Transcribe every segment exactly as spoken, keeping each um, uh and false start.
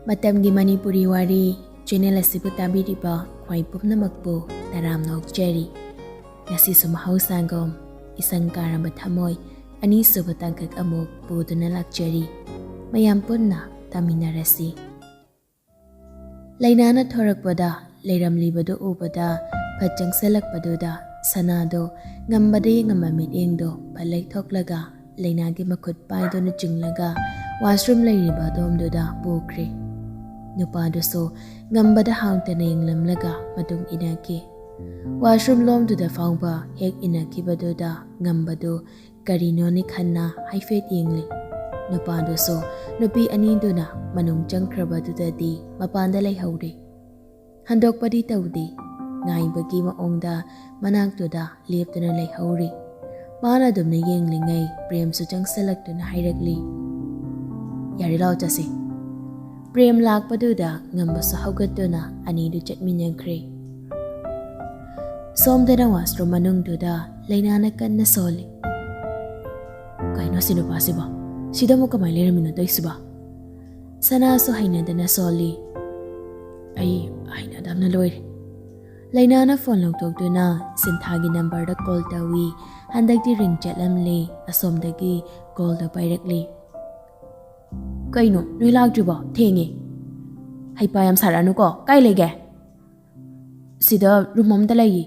ꯃꯇꯝꯒꯤ ꯃꯅꯤꯄꯨꯔꯤ ꯋꯥꯔꯤ ꯆꯦꯅꯦꯜ ꯑꯁꯤꯕꯨ ꯇꯥꯕꯤꯔꯤꯕ ꯈ꯭ꯋꯥꯏ ꯄꯨꯝꯅꯃꯛꯄꯨ ꯇꯔꯥꯝꯅ ꯑꯣꯛꯆꯔꯤ꯫ ꯉꯁꯤꯁꯨ ꯃꯍꯧꯁꯥꯒꯨꯝ ꯏꯁꯪ ꯀꯥꯔꯕ ꯊꯃꯣꯏ ꯑꯅꯤꯁꯨꯕ ꯇꯥꯡꯀꯛ ꯑꯃꯨꯛ ꯄꯨꯗꯨꯅ ꯂꯥꯛꯆꯔꯤ꯫ ꯃꯌꯥꯝ ꯄꯨꯟꯅ ꯇꯥꯃꯤꯟꯅꯔꯁꯤ꯫ ꯂꯩꯅꯥꯅ ꯊꯣꯔꯛꯄꯗ ꯂꯩꯔꯝꯂꯤꯕꯗꯨ ꯎꯕꯗ ꯐꯠ ꯆꯪꯁꯤꯜꯂꯛꯄꯗꯨꯗ ꯁꯅꯥꯗꯣ ꯉꯝꯕꯗ ꯌꯦꯡꯉꯝꯕ ꯃꯤꯠꯌꯦꯡꯗꯣ ꯐꯠ ꯂꯩꯊꯣꯛꯂꯒ ꯂꯩꯅꯥꯒꯤ ꯃꯈꯨꯠ ꯄꯥꯏꯗꯨꯅ ꯆꯤꯡꯂꯒ ꯋꯥꯁꯔꯨꯝ ꯂꯩꯔꯤꯕ ꯑꯗꯣꯝꯗꯨꯗ ꯄꯨꯈ꯭ꯔꯦ꯫ ꯅꯨꯄꯥꯗꯨꯁꯨ ꯉꯝꯕꯗ ꯍꯥꯎꯇꯅ ꯌꯦꯡꯂꯝꯂꯒ ꯃꯇꯨꯡ ꯏꯟꯅꯈꯤ꯫ ꯋꯥꯁꯔꯨꯝ ꯂꯣꯝꯗꯨꯗ ꯐꯥꯎꯕ ꯍꯦꯛ ꯏꯟꯅꯈꯤꯕꯗꯨꯗ ꯉꯝꯕꯗꯨ ꯀꯔꯤꯅꯣꯅꯦ ꯈꯟꯅ ꯍꯥꯏꯐꯦꯠ ꯌꯦꯡꯂꯤ꯫ ꯅꯨꯄꯥꯗꯨꯁꯨ ꯅꯨꯄꯤ ꯑꯅꯤꯗꯨꯅ ꯃꯅꯨꯡ ꯆꯪꯈ꯭ꯔꯕꯗꯨꯗꯗꯤ ꯃꯄꯥꯟꯗ ꯂꯩꯍꯧꯔꯦ꯫ ꯍꯟꯗꯣꯛꯄꯗꯤ ꯇꯧꯗꯦ꯫ ꯉꯥꯏꯕꯒꯤ ꯃꯑꯣꯡꯗ ꯃꯅꯥꯛꯇꯨꯗ ꯂꯦꯞꯇꯨꯅ ꯂꯩꯍꯧꯔꯤ꯫ ꯃꯥꯅ ꯑꯗꯨꯝꯅ ꯌꯦꯡꯂꯤꯉꯩ ꯄ꯭ꯔꯦꯝꯁꯨ ꯆꯪꯁꯤꯜꯂꯛꯇꯨꯅ ꯍꯥꯏꯔꯛꯂꯤ, "ꯌꯥꯔꯦ, ꯂꯥꯛꯑꯣ ꯆꯠꯁꯤ꯫" ꯄ꯭ꯔꯦꯝ ꯂꯥꯛꯄꯗꯨꯗ ꯉꯝꯕꯁꯨ ꯍꯧꯒꯠꯇꯨꯅ ꯑꯅꯤꯗꯨ ꯆꯠꯃꯤꯟꯅꯈ꯭ꯔꯦ꯫ ꯁꯣꯝꯗꯅ ꯋꯥꯁꯔꯨꯝ ꯃꯅꯨꯡꯗꯨꯗ ꯂꯩꯅꯥꯅ ꯀꯟꯅ ꯁꯣꯜꯂꯤ꯫ "ꯀꯩꯅꯣ ꯁꯤ ꯅꯨꯄꯥꯁꯤꯕꯣ? ꯁꯤꯗ ꯑꯃꯨꯛ ꯀꯃꯥꯏꯅ ꯂꯩꯔꯝꯃꯤꯅꯣ ꯇꯧꯏꯁꯤꯕꯣ?" ꯁꯅꯥꯁꯨ ꯍꯩꯅꯗꯅ ꯁꯣꯜꯂꯤ꯫ "ꯑꯩ ꯍꯩꯅꯗꯕꯅ ꯂꯣꯏꯔꯦ꯫" ꯂꯩꯅꯥꯅ ꯐꯣꯟ ꯂꯧꯊꯣꯛꯇꯨꯅ ꯁꯤꯟꯊꯥꯒꯤ ꯅꯝꯕꯔꯗ ꯀꯣꯜ ꯇꯧꯏ꯫ ꯍꯟꯗꯛꯇꯤ ꯔꯤꯡ ꯆꯠꯂꯝꯂꯦ꯫ ꯑꯁꯣꯝꯗꯒꯤ ꯀꯣꯜꯗꯣ ꯄꯥꯏꯔꯛꯂꯤ꯫ "ꯀꯩꯅꯣ, ꯅꯣꯏ ꯂꯥꯛꯇ꯭ꯔꯤꯕꯣ? ꯊꯦꯡꯉꯦ꯫" "ꯍꯩꯄꯥ ꯌꯥꯝ ꯁꯥꯔꯛꯑꯅꯨꯀꯣ꯫ ꯀꯥꯏ ꯂꯩꯒꯦ?" "ꯁꯤꯗ ꯔꯨꯝ ꯑꯝꯗ ꯂꯩꯌꯦ꯫"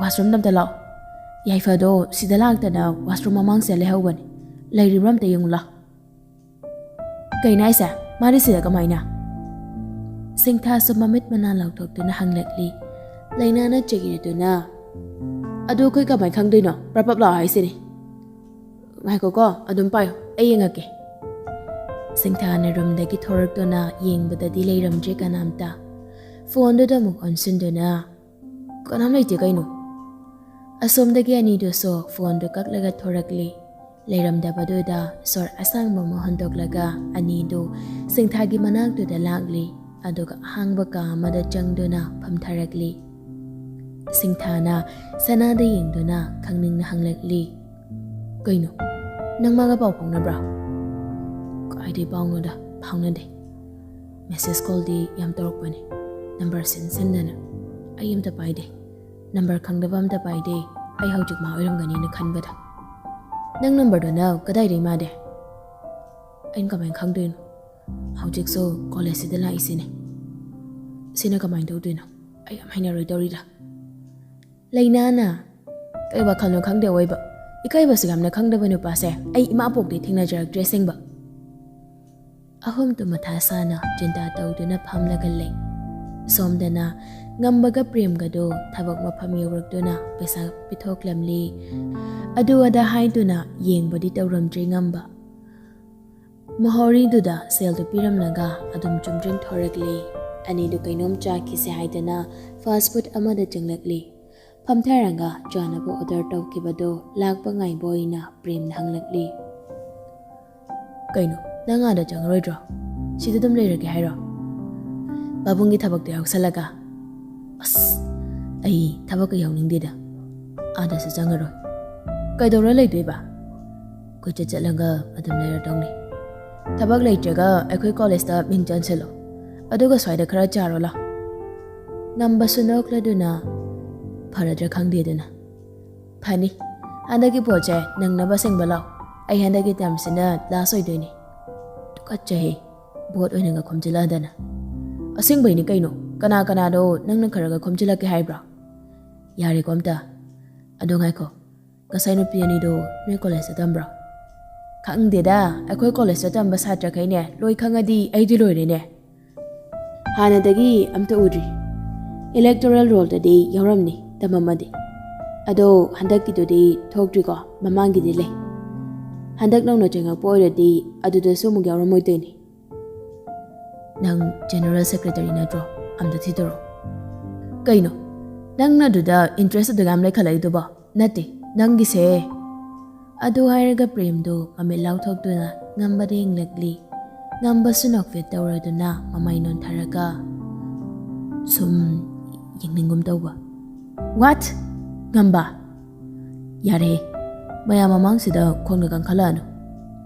"ꯋꯥꯁꯔꯨꯝꯗ ꯑꯝꯇ ꯂꯥꯛꯑꯣ꯫" ꯌꯥꯏꯐꯗꯣ ꯁꯤꯗ ꯂꯥꯛꯇꯅ ꯋꯥꯁꯔꯨꯝ ꯃꯃꯥꯡꯁꯤꯗ ꯂꯩꯍꯧꯕꯅꯦ꯫ ꯂꯩꯔꯤꯕ꯭ꯔꯥ ꯑꯝꯇ ꯌꯦꯡꯉꯨ ꯂꯥꯎ꯫ "ꯀꯩꯅꯣ ꯍꯥꯏꯁꯦ? ꯃꯥꯗꯤ ꯁꯤꯗ ꯀꯃꯥꯏꯅ?" ꯁꯤꯡꯊꯥꯁꯨ ꯃꯃꯤꯠ ꯃꯅꯥ ꯂꯥꯎꯊꯣꯛꯇꯨꯅ ꯍꯪꯂꯛꯂꯤ꯫ ꯂꯩꯅꯥꯅ ꯆꯩꯔꯗꯨꯅ, "ꯑꯗꯨ ꯑꯩꯈꯣꯏ ꯀꯃꯥꯏꯅ ꯈꯪꯗꯣꯏꯅꯣ? ꯄ꯭ꯔꯞ ꯄ꯭ꯔꯞ ꯂꯥꯛꯑꯣ ꯍꯥꯏꯁꯤꯅꯤ꯫" "ꯉꯥꯏꯈꯣꯀꯣ, ꯑꯗꯨꯝ ꯄꯥꯏꯌꯨ, ꯑꯩ ꯌꯦꯡꯉꯛꯀꯦ꯫" ꯁꯤꯡꯊꯥꯅ ꯔꯨꯝꯗꯒꯤ ꯊꯣꯔꯛꯇꯨꯅ ꯌꯦꯡꯕꯗꯗꯤ ꯂꯩꯔꯝꯗ꯭ꯔꯦ ꯀꯅꯥꯝꯇ꯫ ꯐꯣꯟꯗꯨꯗ ꯑꯃꯨꯛ ꯑꯣꯟꯁꯤꯟꯗꯨꯅ, "ꯀꯅꯥꯝ ꯂꯩꯇꯦ ꯀꯩꯅꯣ?" ꯑꯁꯣꯝꯗꯒꯤ ꯑꯅꯤꯗꯨꯁꯨ ꯐꯣꯟꯗꯨ ꯀꯛꯂꯒ ꯊꯣꯔꯛꯂꯤ꯫ ꯂꯩꯔꯝꯗꯕꯗꯨꯗ ꯁꯣꯔ ꯑꯁꯥꯡꯕ ꯑꯃ ꯍꯣꯟꯗꯣꯛꯂꯒ ꯑꯅꯤꯗꯨ ꯁꯤꯡꯊꯥꯒꯤ ꯃꯅꯥꯛꯇꯨꯗ ꯂꯥꯛꯂꯤ꯫ ꯑꯗꯨꯒ ꯑꯍꯥꯡꯕ ꯀꯥ ꯑꯃꯗ ꯆꯪꯗꯨꯅ ꯐꯝꯊꯔꯛꯂꯤ꯫ ꯁꯤꯡꯊꯥꯅ ꯁꯅꯥꯗ ꯌꯦꯡꯗꯨꯅ ꯈꯪꯅꯤꯡꯅ ꯍꯪꯂꯛꯂꯤ, "ꯀꯩꯅꯣ? ꯅꯪ ꯃꯥꯒ ꯄꯥꯎ ꯐꯥꯎꯅꯕ꯭ꯔꯥ?" "ꯀꯥꯏꯗꯩ ꯄꯥꯎꯅꯣꯗ? ꯐꯥꯎꯅꯗꯦ꯫" ꯃꯦꯁꯦꯖ ꯀꯣꯜꯗꯤ ꯌꯥꯝ ꯇꯧꯔꯛꯄꯅꯦ, ꯅꯝꯕꯔ ꯁꯤꯟ ꯁꯤꯟꯗꯅ꯫ ꯑꯩ ꯑꯝꯇ ꯄꯥꯏꯗꯦ, ꯅꯝꯕꯔ ꯈꯪꯗꯕ ꯑꯝꯇ ꯄꯥꯏꯗꯦ꯫ ꯑꯩ ꯍꯧꯖꯤꯛ ꯃꯥ ꯑꯣꯏꯔꯝꯒꯅꯤꯅ ꯈꯟꯕꯗ꯫ "ꯅꯪ ꯅꯝꯕꯔꯗꯨꯅ ꯀꯗꯥꯏꯗꯩ ꯃꯥꯗꯤ?" "ꯑꯩꯅ ꯀꯃꯥꯏꯅ ꯈꯪꯗꯣꯏꯅꯣ? ꯍꯧꯖꯤꯛꯁꯨ ꯀꯣꯂꯦꯖꯁꯤꯗ ꯂꯥꯛꯏꯁꯤꯅꯦ꯫ ꯁꯤꯅ ꯀꯃꯥꯏꯅ ꯇꯧꯗꯣꯏꯅꯣ? ꯑꯩ ꯌꯥꯝ ꯍꯩꯅꯔꯣꯏꯗꯧꯔꯤꯗ꯫ ꯂꯩꯅꯥꯅ ꯀꯩ ꯋꯥꯈꯜꯅꯣ ꯈꯪꯗꯦ ꯑꯣꯏꯕ꯫ ꯏꯀꯥꯏꯕꯁꯨ ꯌꯥꯝꯅ ꯈꯪꯗꯕ ꯅꯨꯄꯥꯁꯦ ꯑꯩ ꯏꯃꯥ ꯄꯣꯛꯇꯩ ꯊꯦꯡꯅꯖꯔꯛꯇ꯭ꯔꯦ ꯑꯁꯦꯡꯕ꯫" ꯑꯍꯨꯝꯗꯨ ꯃꯊꯥ ꯁꯥꯅ ꯆꯤꯟꯇꯥ ꯇꯧꯗꯨꯅ ꯐꯝꯂꯒ ꯂꯩ꯫ ꯁꯣꯝꯗꯅ ꯉꯝꯕꯒ ꯄ꯭ꯔꯦꯝꯒꯗꯨ ꯊꯕꯛ ꯃꯐꯝ ꯌꯧꯔꯛꯇꯨꯅ ꯄꯩꯁꯥ ꯄꯤꯊꯣꯛꯂꯝꯂꯤ꯫ ꯑꯗꯨ ꯑꯗꯥ ꯍꯥꯏꯗꯨꯅ ꯌꯦꯡꯕꯗꯤ ꯇꯧꯔꯝꯗ꯭ꯔꯤ ꯉꯝꯕ꯫ ꯃꯣꯍꯣꯔꯤꯗꯨꯗ ꯁꯦꯜꯗꯨ ꯄꯤꯔꯝꯂꯒ ꯑꯗꯨꯝ ꯆꯨꯝꯗ꯭ꯔꯤꯡ ꯊꯣꯔꯛꯂꯤ꯫ ꯑꯅꯤꯗꯨ ꯀꯩꯅꯣꯝ ꯆꯥꯈꯤꯁꯦ ꯍꯥꯏꯗꯅ ꯐꯥꯁ ꯐꯨꯗ ꯑꯃꯗ ꯆꯪꯂꯛꯂꯤ꯫ ꯐꯝꯊꯔꯒ ꯆꯥꯅꯕ ꯑꯣꯔꯗꯔ ꯇꯧꯈꯤꯕꯗꯨ ꯂꯥꯛꯄ ꯉꯥꯏꯕ ꯑꯣꯏꯅ ꯄ꯭ꯔꯦꯝꯅ ꯍꯪꯂꯛꯂꯤ꯫ "ꯀꯩꯅꯣ, ꯅꯪ ꯑꯥꯗ ꯆꯪꯉꯔꯣꯏꯗ꯭ꯔꯣ? ꯁꯤꯗ ꯑꯗꯨꯝ ꯂꯩꯔꯒꯦ ꯍꯥꯏꯔꯣ? ꯄꯥꯕꯨꯡꯒꯤ ꯊꯕꯛꯇꯣ ꯌꯥꯎꯁꯜꯂꯒ?" "ꯑꯁ, ꯑꯩ ꯊꯕꯛꯀ ꯌꯥꯎꯅꯤꯡꯗꯦꯗ꯫ ꯑꯥꯗꯁꯨ ꯆꯪꯉꯔꯣꯏ꯫ ꯀꯩꯗꯧꯔ ꯂꯩꯗꯣꯏꯕ? ꯀꯣꯏꯆꯠ ꯆꯠꯂꯒ ꯑꯗꯨꯝ ꯂꯩꯔꯗꯧꯅꯤ꯫ ꯊꯕꯛ ꯂꯩꯇ꯭ꯔꯒ ꯑꯩꯈꯣꯏ ꯀꯣꯂꯦꯖꯇ ꯃꯤꯡ ꯆꯟꯁꯤꯜꯂꯣ꯫ ꯑꯗꯨꯒ ꯁ꯭ꯋꯥꯏꯗ ꯈꯔ ꯆꯥꯔꯣ ꯂꯥꯎ꯫" ꯉꯝꯕꯁꯨ ꯅꯣꯛꯂꯗꯨꯅ, "ꯐꯔꯗ꯭ꯔꯥ ꯈꯪꯗꯦꯗꯅ꯫" "ꯐꯅꯤ꯫ ꯍꯟꯗꯛꯀꯤ ꯄꯣꯠꯁꯦ ꯅꯪꯅꯕ ꯁꯦꯡꯕ ꯂꯥꯎ꯫ ꯑꯩ ꯍꯟꯗꯛꯀꯤ ꯇꯔꯝꯁꯤꯅ ꯂꯥꯁ ꯑꯣꯏꯗꯣꯏꯅꯤ꯫" "ꯇꯨꯀꯠꯆꯩꯍꯦ, ꯚꯣꯠ ꯑꯣꯏꯅꯒ ꯈꯣꯝꯖꯤꯜꯂꯛꯑꯗꯅ꯫" "ꯑꯁꯦꯡꯕꯩꯅꯤ ꯀꯩꯅꯣ꯫ ꯀꯅꯥ ꯀꯅꯥꯅꯣ ꯅꯪꯅ ꯈꯔꯒ ꯈꯣꯝꯖꯤꯜꯂꯛꯀꯦ ꯍꯥꯏꯕ꯭ꯔꯣ?" "ꯌꯥꯔꯦꯀꯣ ꯑꯝꯇ꯫ ꯑꯗꯣ ꯉꯥꯏꯈꯣ, ꯉꯁꯥꯏ ꯅꯨꯄꯤ ꯑꯅꯤꯗꯣ ꯅꯣꯏ ꯀꯣꯂꯦꯖꯇ ꯇꯝꯕ꯭ꯔꯣ?" "ꯈꯪꯗꯦꯗ, ꯑꯩꯈꯣꯏ ꯀꯣꯂꯦꯖꯇ ꯇꯝꯕ ꯁꯥꯇ꯭ꯔꯈꯩꯅꯦ ꯂꯣꯏ ꯈꯪꯉꯗꯤ ꯑꯩꯗꯤ ꯂꯣꯏꯔꯦꯅꯦ꯫" "ꯍꯥꯟꯅꯗꯒꯤ ꯑꯝꯇ ꯎꯗ꯭ꯔꯤ꯫ ꯏꯂꯦꯛꯇꯣꯔꯦꯜ ꯔꯣꯜꯗꯗꯤ ꯌꯥꯎꯔꯝꯅꯤ ꯇꯝꯃꯝꯃꯗꯤ꯫ ꯑꯗꯣ ꯍꯟꯗꯛꯀꯤꯗꯨꯗꯤ ꯊꯣꯛꯇ꯭ꯔꯤꯀꯣ, ꯃꯃꯥꯡꯒꯤꯗꯤ ꯂꯩ꯫ ꯍꯟꯗꯛ ꯅꯧꯅ ꯆꯪꯉꯛꯄ ꯑꯣꯏꯔꯗꯤ ꯑꯗꯨꯗꯁꯨ ꯑꯃꯨꯛ ꯌꯥꯎꯔꯝꯃꯣꯏꯗꯣꯏꯅꯤ꯫" "ꯅꯪ ꯖꯦꯅꯔꯦꯜ ꯁꯦꯀ꯭ꯔꯦꯇꯔꯤ ꯅꯠꯇ꯭ꯔꯣ? ꯑꯝꯇ ꯊꯤꯗꯣꯔꯛꯑꯣ꯫" "ꯀꯩꯅꯣ? ꯅꯪꯅ ꯑꯗꯨꯗ ꯏꯟꯇꯔꯦꯁ ꯑꯗꯨꯛ ꯌꯥꯝ ꯂꯩꯈꯠꯂꯛꯏꯗꯨꯕꯣ?" "ꯅꯠꯇꯦ, ꯅꯪꯒꯤꯁꯦ꯫" ꯑꯗꯨ ꯍꯥꯏꯔꯒ ꯄ꯭ꯔꯦꯝꯗꯨ ꯃꯃꯤꯠ ꯂꯥꯎꯊꯣꯛꯇꯨꯅ ꯉꯝꯕꯗ ꯌꯦꯡꯂꯛꯂꯤ꯫ ꯉꯝꯕꯁꯨ ꯅꯣꯛꯐꯦꯠ ꯇꯧꯔꯗꯨꯅ ꯃꯃꯥꯏ ꯅꯣꯟꯊꯔꯒ ꯁꯨꯝ ꯌꯦꯡꯅꯤꯡꯒꯨꯝ ꯇꯧꯕ꯫ "What? ꯉꯝꯕ? ꯌꯥꯔꯦ, ꯃꯌꯥꯝ ꯃꯃꯥꯡꯁꯤꯗ ꯈꯣꯡꯅ ꯀꯟꯈꯠꯂꯛꯑꯅꯨ꯫"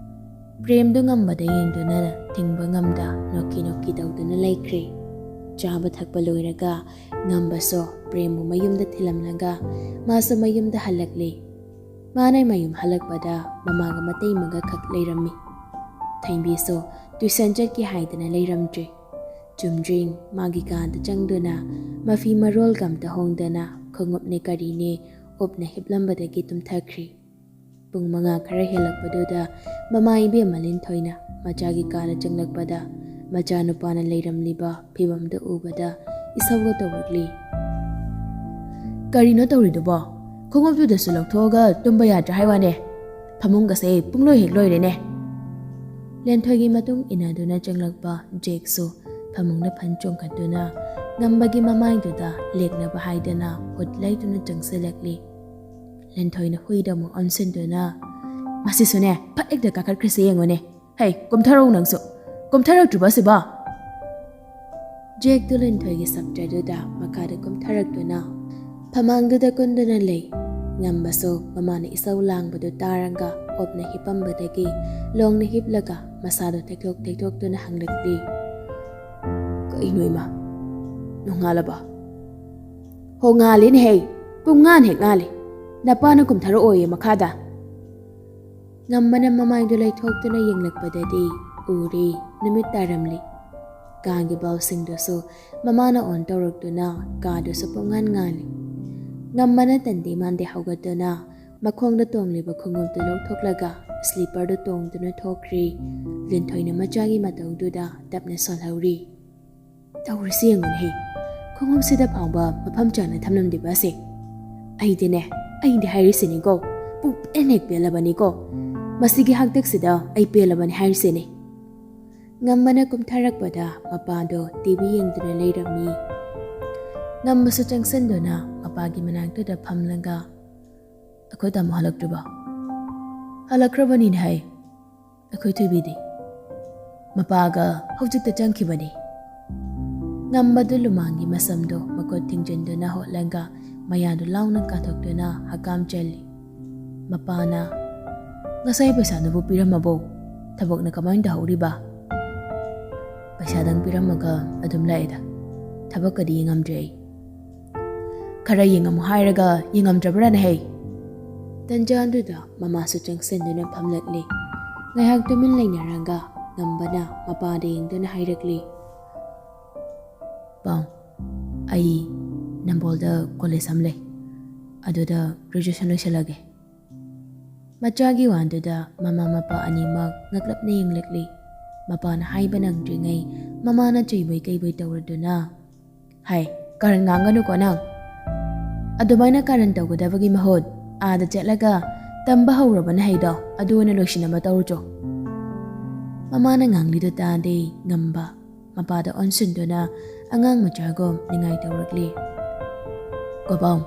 ꯄ꯭ꯔꯦꯝꯗꯨ ꯉꯝꯕꯗ ꯌꯦꯡꯗꯨꯅ ꯊꯤꯡꯕ ꯉꯝꯗ ꯅꯣꯛꯀꯤ ꯅꯣꯛꯀꯤ ꯇꯧꯗꯨꯅ ꯂꯩꯈ꯭ꯔꯦ꯫ ꯆꯥꯕ ꯊꯛꯄ ꯂꯣꯏꯔꯒ ꯉꯝꯕꯁꯨ ꯄ꯭ꯔꯦꯝꯕꯨ ꯃꯌꯨꯝꯗ ꯊꯤꯜꯂꯝꯂꯒ ꯃꯥꯁꯨ ꯃꯌꯨꯝꯗ ꯍꯜꯂꯛꯂꯦ꯫ ꯃꯥꯅ ꯃꯌꯨꯝ ꯍꯜꯂꯛꯄꯗ ꯃꯃꯥꯒ ꯃꯇꯩꯃꯒ ꯈꯛ ꯂꯩꯔꯝꯃꯤ꯫ ꯊꯣꯏꯕꯤꯁꯨ ꯇ꯭ꯌꯨꯁꯟ ꯆꯠꯀꯦ ꯍꯥꯏꯗꯅ ꯂꯩꯔꯝꯗ꯭ꯔꯦ꯫ ꯆꯨꯝꯗ꯭ꯔꯤꯡ ꯃꯥꯒꯤ ꯀꯥꯗ ꯆꯪꯗꯨꯅ ꯃꯐꯤ ꯃꯔꯣꯜꯒ ꯑꯝꯇ ꯍꯣꯡꯗꯅ ꯈꯣꯡꯎꯞꯅꯦ ꯀꯔꯤꯅꯦ ꯎꯞꯅ ꯍꯤꯞꯂꯝꯕꯗꯒꯤ ꯇꯨꯝꯊꯈ꯭ꯔꯦ꯫ ꯄꯨꯡ ꯃꯉꯥ ꯈꯔ ꯍꯦꯜꯂꯛꯄꯗꯨꯗ ꯃꯃꯥ ꯏꯕꯦꯝꯃ ꯂꯤꯟꯊꯣꯏꯅ ꯃꯆꯥꯒꯤ ꯀꯥꯗ ꯆꯪꯂꯛꯄꯗ ꯃꯆꯥꯅꯨꯄꯥꯅ ꯂꯩꯔꯝꯂꯤꯕ ꯐꯤꯕꯝꯗꯨ ꯎꯕꯗ ꯏꯁꯧꯒ ꯇꯧꯔꯛꯂꯤ꯫ "ꯀꯔꯤꯅꯣ ꯇꯧꯔꯤꯗꯨꯕꯣ? ꯈꯣꯡꯎꯞꯇꯨꯗꯁꯨ ꯂꯧꯊꯣꯛꯑꯒ ꯇꯨꯝꯕ ꯌꯥꯗ꯭ꯔꯥ ꯍꯥꯏ ꯋꯥꯅꯦ? ꯐꯃꯨꯡꯒꯁꯦ ꯄꯨꯡꯂꯣꯏ ꯍꯦꯛ ꯂꯣꯏꯔꯦꯅꯦ!" ꯂꯦꯟꯊꯣꯏꯒꯤ ꯃꯇꯨꯡ ꯏꯟꯅꯗꯨꯅ ꯆꯪꯂꯛꯄ ꯖꯦꯛꯁꯨ ꯐꯃꯨꯡꯗ ꯐꯟ ꯆꯣꯡꯈꯠꯇꯨꯅ ꯉꯝꯕꯒꯤ ꯃꯃꯥꯏꯗꯨꯗ ꯂꯦꯛꯅꯕ ꯍꯥꯏꯗꯅ ꯍꯨꯠ ꯂꯩꯗꯨꯅ ꯆꯪꯁꯤꯜꯂꯛꯂꯤ꯫ ꯂꯦꯟꯊꯣꯏꯅ ꯍꯨꯏꯗ ꯑꯃꯨꯛ ꯑꯣꯟꯁꯤꯟꯗꯨꯅ, "ꯃꯁꯤꯁꯨꯅꯦ, ꯐꯠ ꯍꯦꯛꯇ ꯀꯥꯈꯠꯈ꯭ꯔꯤꯁꯦ ꯌꯦꯡꯉꯨꯅꯦ꯫ ꯍꯩ, ꯀꯨꯝꯊꯔꯛꯎ ꯅꯪꯁꯨ꯫ ꯀꯨꯝꯊꯔꯛꯇ꯭ꯔꯤꯕ ꯑꯁꯤꯕꯣ?" ꯖꯦꯛꯇꯨ ꯂꯦꯟꯊꯣꯏꯒꯤ ꯁꯞꯇꯔꯗꯨꯗ ꯃꯈꯥꯗ ꯀꯨꯝꯊꯔꯛꯇꯨꯅ ꯐꯃꯥꯡꯗꯨꯗ ꯀꯨꯟꯗꯨꯅ ꯂꯩ꯫ ꯉꯝꯕꯁꯨ ꯃꯃꯥꯅ ꯏꯁꯧ ꯂꯥꯡꯕꯗꯨ ꯇꯥꯔꯒ ꯑꯣꯞꯅ ꯍꯤꯞꯄꯝꯕꯗꯒꯤ ꯂꯣꯡꯅ ꯍꯤꯞꯂꯒ ꯃꯁꯥꯗꯣ ꯊꯦꯛꯇꯣꯛ ꯊꯦꯛꯇꯣꯛꯇꯨꯅ ꯍꯪꯂꯛꯂꯤ꯫ "ꯀꯩꯅꯣ ꯏꯃꯥ, ꯅꯣꯡꯉꯥꯜꯂꯕ?" "ꯍꯣ, ꯉꯥꯜꯂꯤꯅꯦꯍꯦ, ꯄꯨꯡ ꯉꯥꯟ ꯍꯦꯛ ꯉꯥꯜꯂꯤ꯫ ꯅꯄꯥꯅ ꯀꯨꯝꯊꯔꯛꯑꯣꯌꯦ ꯃꯈꯥꯗ꯫" ꯉꯝꯕꯅ ꯃꯃꯥꯏꯗꯨ ꯂꯩꯊꯣꯛꯇꯨꯅ ꯌꯦꯡꯂꯛꯄꯗꯗꯤ ꯎꯔꯦ, ꯅꯨꯃꯤꯠ ꯇꯥꯔꯝꯂꯤ꯫ ꯀꯥꯒꯤ ꯕꯜꯕꯁꯤꯡꯗꯨꯁꯨ ꯃꯃꯥꯅ ꯑꯣꯟ ꯇꯧꯔꯛꯇꯨꯅ ꯀꯥꯗꯨꯁꯨ ꯄꯨꯡꯉꯥꯟ ꯉꯥꯜꯂꯤ꯫ ꯉꯝꯕꯅ ꯇꯟꯗꯦ ꯃꯥꯟꯗꯦ ꯍꯧꯒꯠꯇꯨꯅ ꯃꯈꯣꯡꯗ ꯇꯣꯡꯂꯤꯕ ꯈꯣꯡꯎꯞꯇꯨ ꯂꯧꯊꯣꯛꯂꯒ ꯁ꯭ꯂꯤꯄꯔꯗꯨ ꯇꯣꯡꯗꯨꯅ ꯊꯣꯛꯈ꯭ꯔꯦ꯫ ꯂꯤꯟꯊꯣꯏꯅ ꯃꯆꯥꯒꯤ ꯃꯇꯧꯗꯨꯗ ꯇꯞꯅ ꯁꯣꯜꯍꯧꯔꯤ꯫ "ꯇꯧꯔꯤꯁꯤ ꯌꯦꯡꯉꯨꯅꯦꯍꯦ, ꯈꯣꯡꯎꯞꯁꯤꯗ ꯐꯥꯎꯕ ꯃꯐꯝ ꯆꯥꯅ ꯊꯝꯂꯝꯗ꯭ꯔꯤꯕ ꯑꯁꯦ꯫ ꯑꯩꯗꯤꯅꯦ, ꯑꯩꯗꯤ ꯍꯥꯏꯔꯤꯁꯤꯅꯤꯀꯣ, ꯄꯨꯡꯄꯦꯟ ꯍꯦꯛ ꯄꯦꯜꯂꯕꯅꯤꯀꯣ꯫ ꯃꯁꯤꯒꯤ ꯍꯥꯛꯇꯛꯁꯤꯗ ꯑꯩ ꯄꯦꯜꯂꯕꯅꯤ ꯍꯥꯏꯔꯤꯁꯤꯅꯤ꯫" ꯉꯝꯕꯅ ꯀꯨꯝꯊꯔꯛꯄꯗ ꯃꯄꯥꯗꯣ ꯇꯤ ꯚꯤ ꯌꯦꯡꯗꯨꯅ ꯂꯩꯔꯝꯃꯤ꯫ ꯉꯝꯕꯁꯨ ꯆꯪꯁꯤꯟꯗꯨꯅ ꯃꯄꯥꯒꯤ ꯃꯅꯥꯛꯇꯨꯗ ꯐꯝꯂꯒ, "ꯑꯩꯈꯣꯏ ꯇꯥꯃꯣ ꯍꯜꯂꯛꯇ꯭ꯔꯤꯕꯣ?" "ꯍꯜꯂꯛꯈ꯭ꯔꯕꯅꯤꯅꯦ ꯍꯥꯏ꯫ ꯑꯩꯈꯣꯏ ꯊꯣꯏꯕꯤꯗꯤ?" "ꯃꯄꯥꯒ ꯍꯧꯖꯤꯛꯇ ꯆꯪꯈꯤꯕꯅꯤ꯫" ꯉꯝꯕꯗꯨ ꯂꯨꯃꯥꯡꯒꯤ ꯃꯁꯝꯗꯣ ꯃꯈꯨꯠ ꯊꯤꯡꯖꯤꯟꯗꯨꯅ ꯍꯣꯠꯂꯒ ꯃꯌꯥꯗꯨ ꯂꯥꯎꯅ ꯀꯥꯊꯣꯛꯇꯨꯅ ꯍꯀꯥꯝ ꯆꯜꯂꯤ꯫ ꯃꯄꯥꯅ, "ꯉꯁꯥꯏ ꯄꯩꯁꯥꯗꯨꯕꯨ ꯄꯤꯔꯝꯃꯕꯣ?" ꯊꯕꯛꯅ ꯀꯃꯥꯏꯅ ꯇꯧꯍꯧꯔꯤꯕ? ꯄꯩꯁꯥꯗꯪ ꯄꯤꯔꯝꯃꯒ ꯑꯗꯨꯝ ꯂꯥꯛꯑꯦꯗ꯫ ꯊꯕꯛꯀꯗꯤ ꯌꯦꯡꯉꯝꯗ꯭ꯔꯦ ꯑꯩ꯫ ꯈꯔ ꯌꯦꯡꯉꯝꯃꯨ ꯍꯥꯏꯔꯒ ꯌꯦꯡꯉꯝꯗ꯭ꯔꯕ꯭ꯔꯥꯅꯦ ꯍꯩ? ꯇꯟꯖꯥꯗꯨꯗ ꯃꯃꯥꯁꯨ ꯆꯪꯁꯤꯟꯗꯨꯅ ꯐꯝꯂꯛꯂꯤ꯫ ꯉꯥꯏꯍꯥꯛ ꯇꯨꯃꯤꯟ ꯂꯩꯅꯔꯒ ꯉꯝꯕꯅ ꯃꯄꯥꯗ ꯌꯦꯡꯗꯨꯅ ꯍꯥꯏꯔꯛꯂꯤ, "ꯄꯥꯎ, ꯑꯩ ꯅꯝꯕꯣꯜꯗ ꯀꯣꯂꯦꯖ ꯑꯃ ꯂꯩ, ꯑꯗꯨꯗ ꯒ꯭ꯔꯦꯖꯨꯑꯦꯁꯟ ꯂꯣꯏꯁꯤꯜꯂꯒꯦ꯫" ꯃꯆꯥꯒꯤ ꯋꯥꯗꯨꯗ ꯃꯃꯥ ꯃꯄꯥ ꯑꯅꯤꯃꯛ ꯉꯛꯂꯞꯅ ꯌꯦꯡꯂꯛꯂꯤ꯫ ꯃꯄꯥꯅ ꯍꯥꯏꯕ ꯅꯪꯗ꯭ꯔꯤꯉꯩ ꯃꯃꯥꯅ ꯆꯩꯕꯣꯏ ꯀꯩꯕꯣꯏ ꯇꯧꯔꯗꯨꯅ, "ꯍꯥꯏ, ꯀꯥꯔꯟ ꯉꯥꯡꯒꯅꯨꯀꯣ ꯅꯪ꯫ ꯑꯗꯨꯃꯥꯏꯅ ꯀꯥꯔꯟ ꯇꯧꯒꯗꯕꯒꯤ ꯃꯍꯨꯠ ꯑꯥꯗ ꯆꯠꯂꯒ ꯇꯝꯕ ꯍꯧꯔꯕ ꯅꯍꯩꯗꯣ ꯑꯗꯨ ꯑꯣꯏꯅ ꯂꯣꯏꯁꯤꯟꯅꯕ ꯇꯧꯔꯨꯆꯣ꯫" ꯃꯃꯥꯅ ꯉꯥꯡꯂꯤꯗꯨ ꯇꯥꯗꯦ ꯉꯝꯕ꯫ ꯃꯄꯥꯗ ꯑꯣꯟꯁꯤꯟꯗꯨꯅ ꯑꯉꯥꯡ ꯃꯆꯥꯒꯨꯝ ꯅꯤꯡꯉꯥꯏ ꯇꯧꯔꯛꯂꯤ꯫ "ꯀꯣꯕꯥꯎ,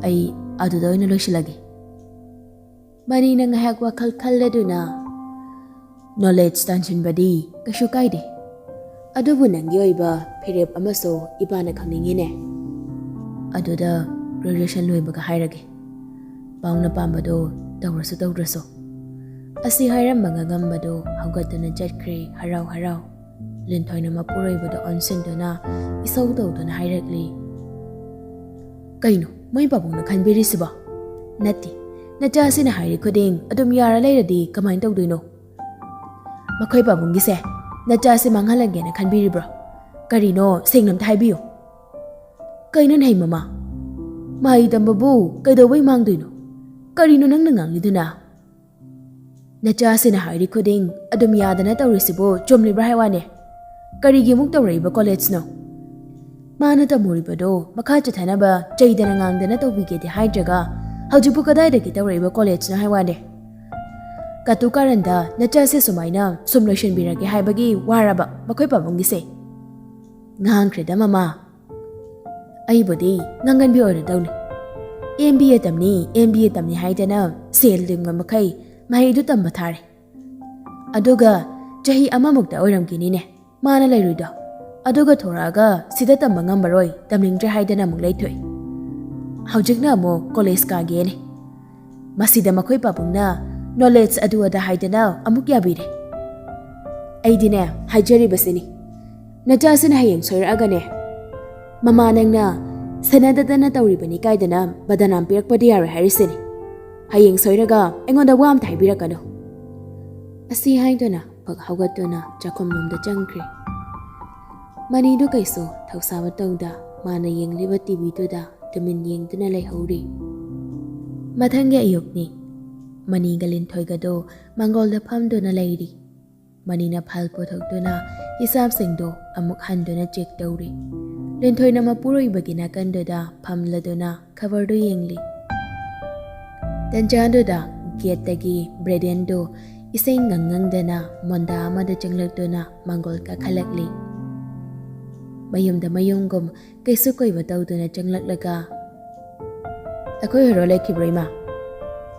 ꯑꯩ ꯑꯗꯨꯗ ꯑꯣꯏꯅ ꯂꯣꯏꯁꯤꯜꯂꯒꯦ꯫" ꯃꯅꯤꯅ ꯉꯥꯏꯍꯥꯛ ꯋꯥꯈꯜ ꯈꯜꯂꯗꯨꯅ, "ꯅꯣꯂꯦꯖ ꯇꯥꯟꯁꯤꯟꯕꯗꯤ ꯀꯩꯁꯨ ꯀꯥꯏꯗꯦ, ꯑꯗꯨꯕꯨ ꯅꯪꯒꯤ ꯑꯣꯏꯕ ꯐꯤꯔꯦꯞ ꯑꯃꯁꯨ ꯏꯄꯥꯅ ꯈꯪꯅꯤꯡꯉꯤꯅꯦ꯫ ꯑꯗꯨꯗ ꯒ꯭ꯔꯦꯖꯨꯑꯦꯁꯟ ꯂꯣꯏꯕꯒ ꯍꯥꯏꯔꯒꯦ꯫ ꯄꯥꯎꯅ ꯄꯥꯝꯕꯗꯣ ꯇꯧꯔꯁꯨ ꯇꯧꯗ꯭ꯔꯁꯨ꯫" ꯑꯁꯤ ꯍꯥꯏꯔꯝꯕꯒ ꯉꯝꯕꯗꯣ ꯍꯧꯒꯠꯇꯨꯅ ꯆꯠꯈ꯭ꯔꯦ ꯍꯔꯥꯎ ꯍꯔꯥꯎ꯫ ꯂꯤꯟꯊꯣꯏꯅ ꯃꯄꯨꯔꯣꯏꯕꯗ ꯑꯣꯟꯁꯤꯟꯗꯨꯅ ꯏꯁꯧ ꯇꯧꯗꯨꯅ ꯍꯥꯏꯔꯛꯂꯤ, "ꯀꯩꯅꯣ ꯃꯣꯏ ꯄꯥꯕꯨꯡꯅ ꯈꯟꯕꯤꯔꯤꯁꯤꯕꯣ? ꯅꯠꯇꯦ, ꯅꯆꯥꯁꯤꯅ ꯍꯥꯏꯔꯤ ꯈꯨꯗꯤꯡ ꯑꯗꯨꯝ ꯌꯥꯔ ꯂꯩꯔꯗꯤ ꯀꯃꯥꯏꯅ ꯇꯧꯗꯣꯏꯅꯣ? ꯃꯈꯣꯏ ꯄꯥꯕꯨꯡꯒꯤꯁꯦ ꯅꯆꯥꯁꯤ ꯃꯥꯡꯍꯜꯂꯒꯦꯅ ꯈꯟꯕꯤꯔꯤꯕ꯭ꯔꯣ? ꯀꯔꯤꯅꯣ ꯁꯦꯡꯅ ꯑꯝꯇ ꯍꯥꯏꯕꯤꯌꯨ꯫" "ꯀꯩꯅꯣ ꯅꯍꯩ ꯃꯃꯥ? ꯃꯍꯩ ꯇꯝꯕꯕꯨ ꯀꯩꯗꯧꯕꯩ ꯃꯥꯡꯗꯣꯏꯅꯣ? ꯀꯔꯤꯅꯣ ꯅꯪꯅ ꯉꯥꯡꯂꯤꯗꯨꯅ?" "ꯅꯆꯥꯁꯤꯅ ꯍꯥꯏꯔꯤ ꯈꯨꯗꯤꯡ ꯑꯗꯨꯝ ꯌꯥꯗꯅ ꯇꯧꯔꯤꯁꯤꯕꯨ ꯆꯨꯝꯂꯤꯕ꯭ꯔꯥ ꯍꯥꯏ ꯋꯥꯅꯦ? ꯀꯔꯤꯒꯤ ꯑꯃꯨꯛ ꯇꯧꯔꯛꯏꯕ ꯀꯣꯂꯦꯖꯅꯣ? ꯃꯥꯅ ꯇꯝꯃꯨꯔꯤꯕꯗꯣ ꯃꯈꯥ ꯆꯠꯊꯅꯕ ꯆꯩꯗꯅ ꯉꯥꯡꯗꯅ ꯇꯧꯕꯤꯒꯦꯗꯤ ꯍꯥꯏꯗ꯭ꯔꯒ ꯍꯧꯖꯤꯛꯄꯨ ꯀꯗꯥꯏꯗꯒꯤ ꯇꯧꯔꯛꯏꯕ ꯀꯣꯂꯦꯖꯅꯣ ꯍꯥꯏ ꯋꯥꯅꯦ? ꯀꯥꯇꯨ ꯀꯥꯔꯟꯗ ꯅꯆꯥꯁꯦ ꯁꯨꯃꯥꯏꯅ ꯁꯨꯝ ꯂꯣꯏꯁꯤꯟꯕꯤꯔꯒꯦ ꯍꯥꯏꯕꯒꯤ ꯋꯥꯔꯕ ꯃꯈꯣꯏ ꯄꯥꯕꯨꯡꯒꯤꯁꯦ?" "ꯉꯥꯡꯈ꯭ꯔꯦꯗ ꯃꯃꯥ, ꯑꯩꯕꯨꯗꯤ ꯉꯥꯡꯒꯟꯕꯤ ꯑꯣꯏꯔꯗꯧꯅꯤ꯫ ꯑꯦꯝ ꯕꯤ ꯑꯦ ꯇꯝꯅꯤ, ꯑꯦꯝ ꯕꯤ ꯑꯦ ꯇꯝꯅꯤ ꯍꯥꯏꯗꯅ ꯁꯦꯜ ꯇꯤꯡꯕ ꯃꯈꯩ ꯃꯍꯩꯗꯨ ꯇꯝꯕ ꯊꯥꯔꯦ꯫ ꯑꯗꯨꯒ ꯆꯍꯤ ꯑꯃꯃꯨꯛꯇ ꯑꯣꯏꯔꯝꯈꯤꯅꯤꯅꯦ ꯃꯥꯅ ꯂꯩꯔꯨꯏꯗꯣ꯫ ꯑꯗꯨꯒ ꯊꯣꯔꯛꯑꯒ ꯁꯤꯗ ꯇꯝꯕ ꯉꯝꯃꯔꯣꯏ, ꯇꯝꯅꯤꯡꯗ꯭ꯔꯦ ꯍꯥꯏꯗꯅ ꯑꯃꯨꯛ ꯂꯩꯊꯣꯛꯏ꯫ ꯍꯧꯖꯤꯛꯅ ꯑꯃꯨꯛ ꯀꯣꯂꯦꯖ ꯀꯥꯒꯦꯅꯦ꯫ ꯃꯁꯤꯗ ꯃꯈꯣꯏ ꯄꯥꯕꯨꯡꯅ ꯅꯣꯂꯦꯖ ꯑꯗꯨ ꯑꯗꯥ ꯍꯥꯏꯗꯅ ꯑꯃꯨꯛ ꯌꯥꯕꯤꯔꯦ꯫ ꯑꯩꯗꯤꯅꯦ, ꯍꯥꯏꯖꯔꯤꯕꯁꯤꯅꯤ, ꯅꯆꯥꯁꯤꯅ ꯍꯌꯦꯡ ꯁꯣꯏꯔꯛꯑꯒꯅꯦ, ꯃꯃꯥ ꯅꯪꯅ ꯁꯦꯟꯅꯗꯗꯅ ꯇꯧꯔꯤꯕꯅꯤ ꯀꯥꯏꯗꯅ ꯕꯗꯅꯥꯝ ꯄꯤꯔꯛꯄꯗꯤ ꯌꯥꯔꯣꯏ ꯍꯥꯏꯔꯤꯁꯤꯅꯤ꯫ ꯍꯌꯦꯡ ꯁꯣꯏꯔꯒ ꯑꯩꯉꯣꯟꯗ ꯋꯥ ꯑꯝꯇ ꯍꯥꯏꯕꯤꯔꯛꯀꯅꯨ꯫ ꯑꯁꯤ ꯍꯥꯏꯗꯨꯅ ꯐꯛ ꯍꯧꯒꯠꯇꯨꯅ ꯆꯥꯛꯈꯨꯝꯂꯣꯝꯗ ꯆꯪꯈ꯭ꯔꯦ꯫ ꯃꯅꯤꯗꯨ ꯀꯩꯁꯨ ꯊꯧꯁꯥꯕ ꯇꯧꯗ ꯃꯥꯅ ꯌꯦꯡꯂꯤꯕ ꯇꯤꯚꯤꯗꯨꯗ ꯇꯨꯃꯤꯟ ꯌꯦꯡꯗꯨꯅ ꯂꯩꯍꯧꯔꯤ꯫ ꯃꯊꯪꯒꯤ ꯑꯌꯨꯛꯅꯤ꯫ ꯃꯅꯤꯒ ꯂꯤꯟꯊꯣꯏꯒꯗꯣ ꯃꯥꯡꯒꯣꯜꯗ ꯐꯝꯗꯨꯅ ꯂꯩꯔꯤ꯫ ꯃꯅꯤꯅ ꯐꯥꯏꯜ ꯄꯨꯊꯣꯛꯇꯨꯅ ꯍꯤꯁꯥꯞꯁꯤꯡꯗꯣ ꯑꯃꯨꯛ ꯍꯟꯗꯨꯅ ꯆꯦꯛ ꯇꯧꯔꯤ꯫ ꯂꯤꯟꯊꯣꯏꯅ ꯃꯄꯨꯔꯣꯏꯕꯒꯤ ꯅꯥꯀꯟꯗꯨꯗ ꯐꯝꯂꯗꯨꯅ ꯈꯕꯔꯗꯨ ꯌꯦꯡꯂꯤ꯫ ꯇꯟꯖꯥꯗꯨꯗ ꯒꯦꯠꯇꯒꯤ ꯕ꯭ꯔꯦꯗꯦꯟꯗꯨ ꯏꯁꯩ ꯉꯪꯉꯪꯗꯅ ꯃꯣꯟꯗꯥ ꯑꯃꯗ ꯆꯪꯂꯛꯇꯨꯅ ꯃꯥꯡꯒꯣꯜ ꯀꯥꯈꯠꯂꯛꯂꯤ꯫ ꯃꯌꯨꯝꯗ ꯃꯌꯨꯝꯒꯨꯝ ꯀꯩꯁꯨ ꯀꯣꯏꯕ ꯇꯧꯗꯨꯅ ꯆꯪꯂꯛꯂꯒ, "ꯑꯩꯈꯣꯏ ꯍꯦꯔꯣ ꯂꯩꯈꯤꯕ꯭ꯔꯣ, ꯏꯃꯥ?"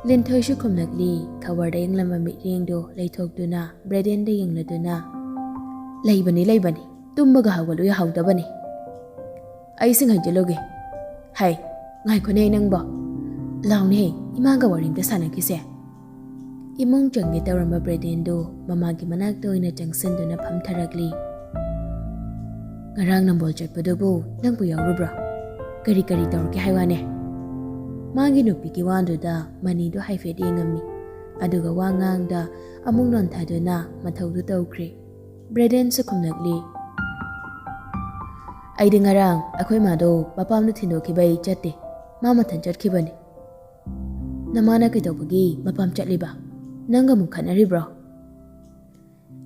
ꯂꯤꯟꯊꯣꯏꯁꯨ ꯈꯨꯝꯂꯛꯂꯤ꯫ ꯈꯕꯔꯗ ꯌꯦꯡꯂꯝꯕ ꯃꯤꯠꯌꯦꯡꯗꯨ ꯂꯩꯊꯣꯛꯇꯨꯅ ꯕ꯭ꯔꯦꯗꯦꯟꯗ ꯌꯦꯡꯂꯗꯨꯅ, "ꯂꯩꯕꯅꯤ, ꯂꯩꯕꯅꯤ꯫ ꯇꯨꯝꯕꯒ ꯍꯧꯒꯠꯂꯨ ꯌꯥꯍꯧꯗꯕꯅꯤ꯫ ꯑꯩ ꯏꯁꯤꯡ ꯍꯩꯖꯤꯜꯂꯨꯒꯦ꯫ ꯍꯩ, ꯉꯥꯏꯈꯣꯅꯦ ꯅꯪꯕꯣ꯫ ꯂꯥꯎꯅꯦ, ꯏꯃꯥꯒ ꯋꯥꯔꯤ ꯑꯝꯇ ꯁꯥꯟꯅꯈꯤꯁꯦ꯫" ꯏꯃꯨꯡ ꯆꯪꯒꯦ ꯇꯧꯔꯝꯕ ꯕ꯭ꯔꯦꯗꯦꯟꯗꯨ ꯃꯃꯥꯒꯤ ꯃꯅꯥꯛꯇ ꯑꯣꯏꯅ ꯆꯪꯁꯤꯟꯗꯨꯅ ꯐꯝꯊꯔꯛꯂꯤ꯫ "ꯉꯔꯥꯡ ꯅꯝꯕꯣꯜ ꯆꯠꯄꯗꯨꯕꯨ ꯅꯪꯕꯨ ꯌꯥꯎꯔꯨꯕ꯭ꯔꯣ? ꯀꯔꯤ ꯀꯔꯤ ꯇꯧꯔꯛꯀꯦ ꯍꯥꯏ ꯋꯥꯅꯦ?" ꯃꯥꯒꯤ ꯅꯨꯄꯤꯒꯤ ꯋꯥꯗꯨꯗ ꯃꯅꯤꯗꯨ ꯍꯥꯏꯐꯦꯠ ꯌꯦꯡꯉꯝꯃꯤ꯫ ꯑꯗꯨꯒ ꯋꯥ ꯉꯥꯡꯗ ꯑꯃꯨꯛ ꯅꯣꯟꯊꯗꯨꯅ ꯃꯊꯧꯗꯨ ꯇꯧꯈ꯭ꯔꯦ꯫ ꯕ꯭ꯔꯦꯗꯦꯟꯁꯨ ꯈꯨꯝꯂꯛꯂꯤ꯫ "ꯑꯩꯗꯤ ꯉꯔꯥꯡ ꯑꯩꯈꯣꯏ ꯃꯥꯗꯣ ꯃꯄꯥꯝꯗ ꯊꯤꯟꯗꯣꯛꯈꯤꯕꯩ ꯆꯠꯇꯦ꯫ ꯃꯥ ꯃꯊꯟ ꯆꯠꯈꯤꯕꯅꯤ꯫" "ꯅꯃꯥꯅ ꯀꯩꯗꯧꯕꯒꯤ ꯃꯄꯥꯝ ꯆꯠꯂꯤꯕ? ꯅꯪꯒ ꯑꯃꯨꯛ ꯈꯠꯅꯔꯤꯕ꯭ꯔꯣ?"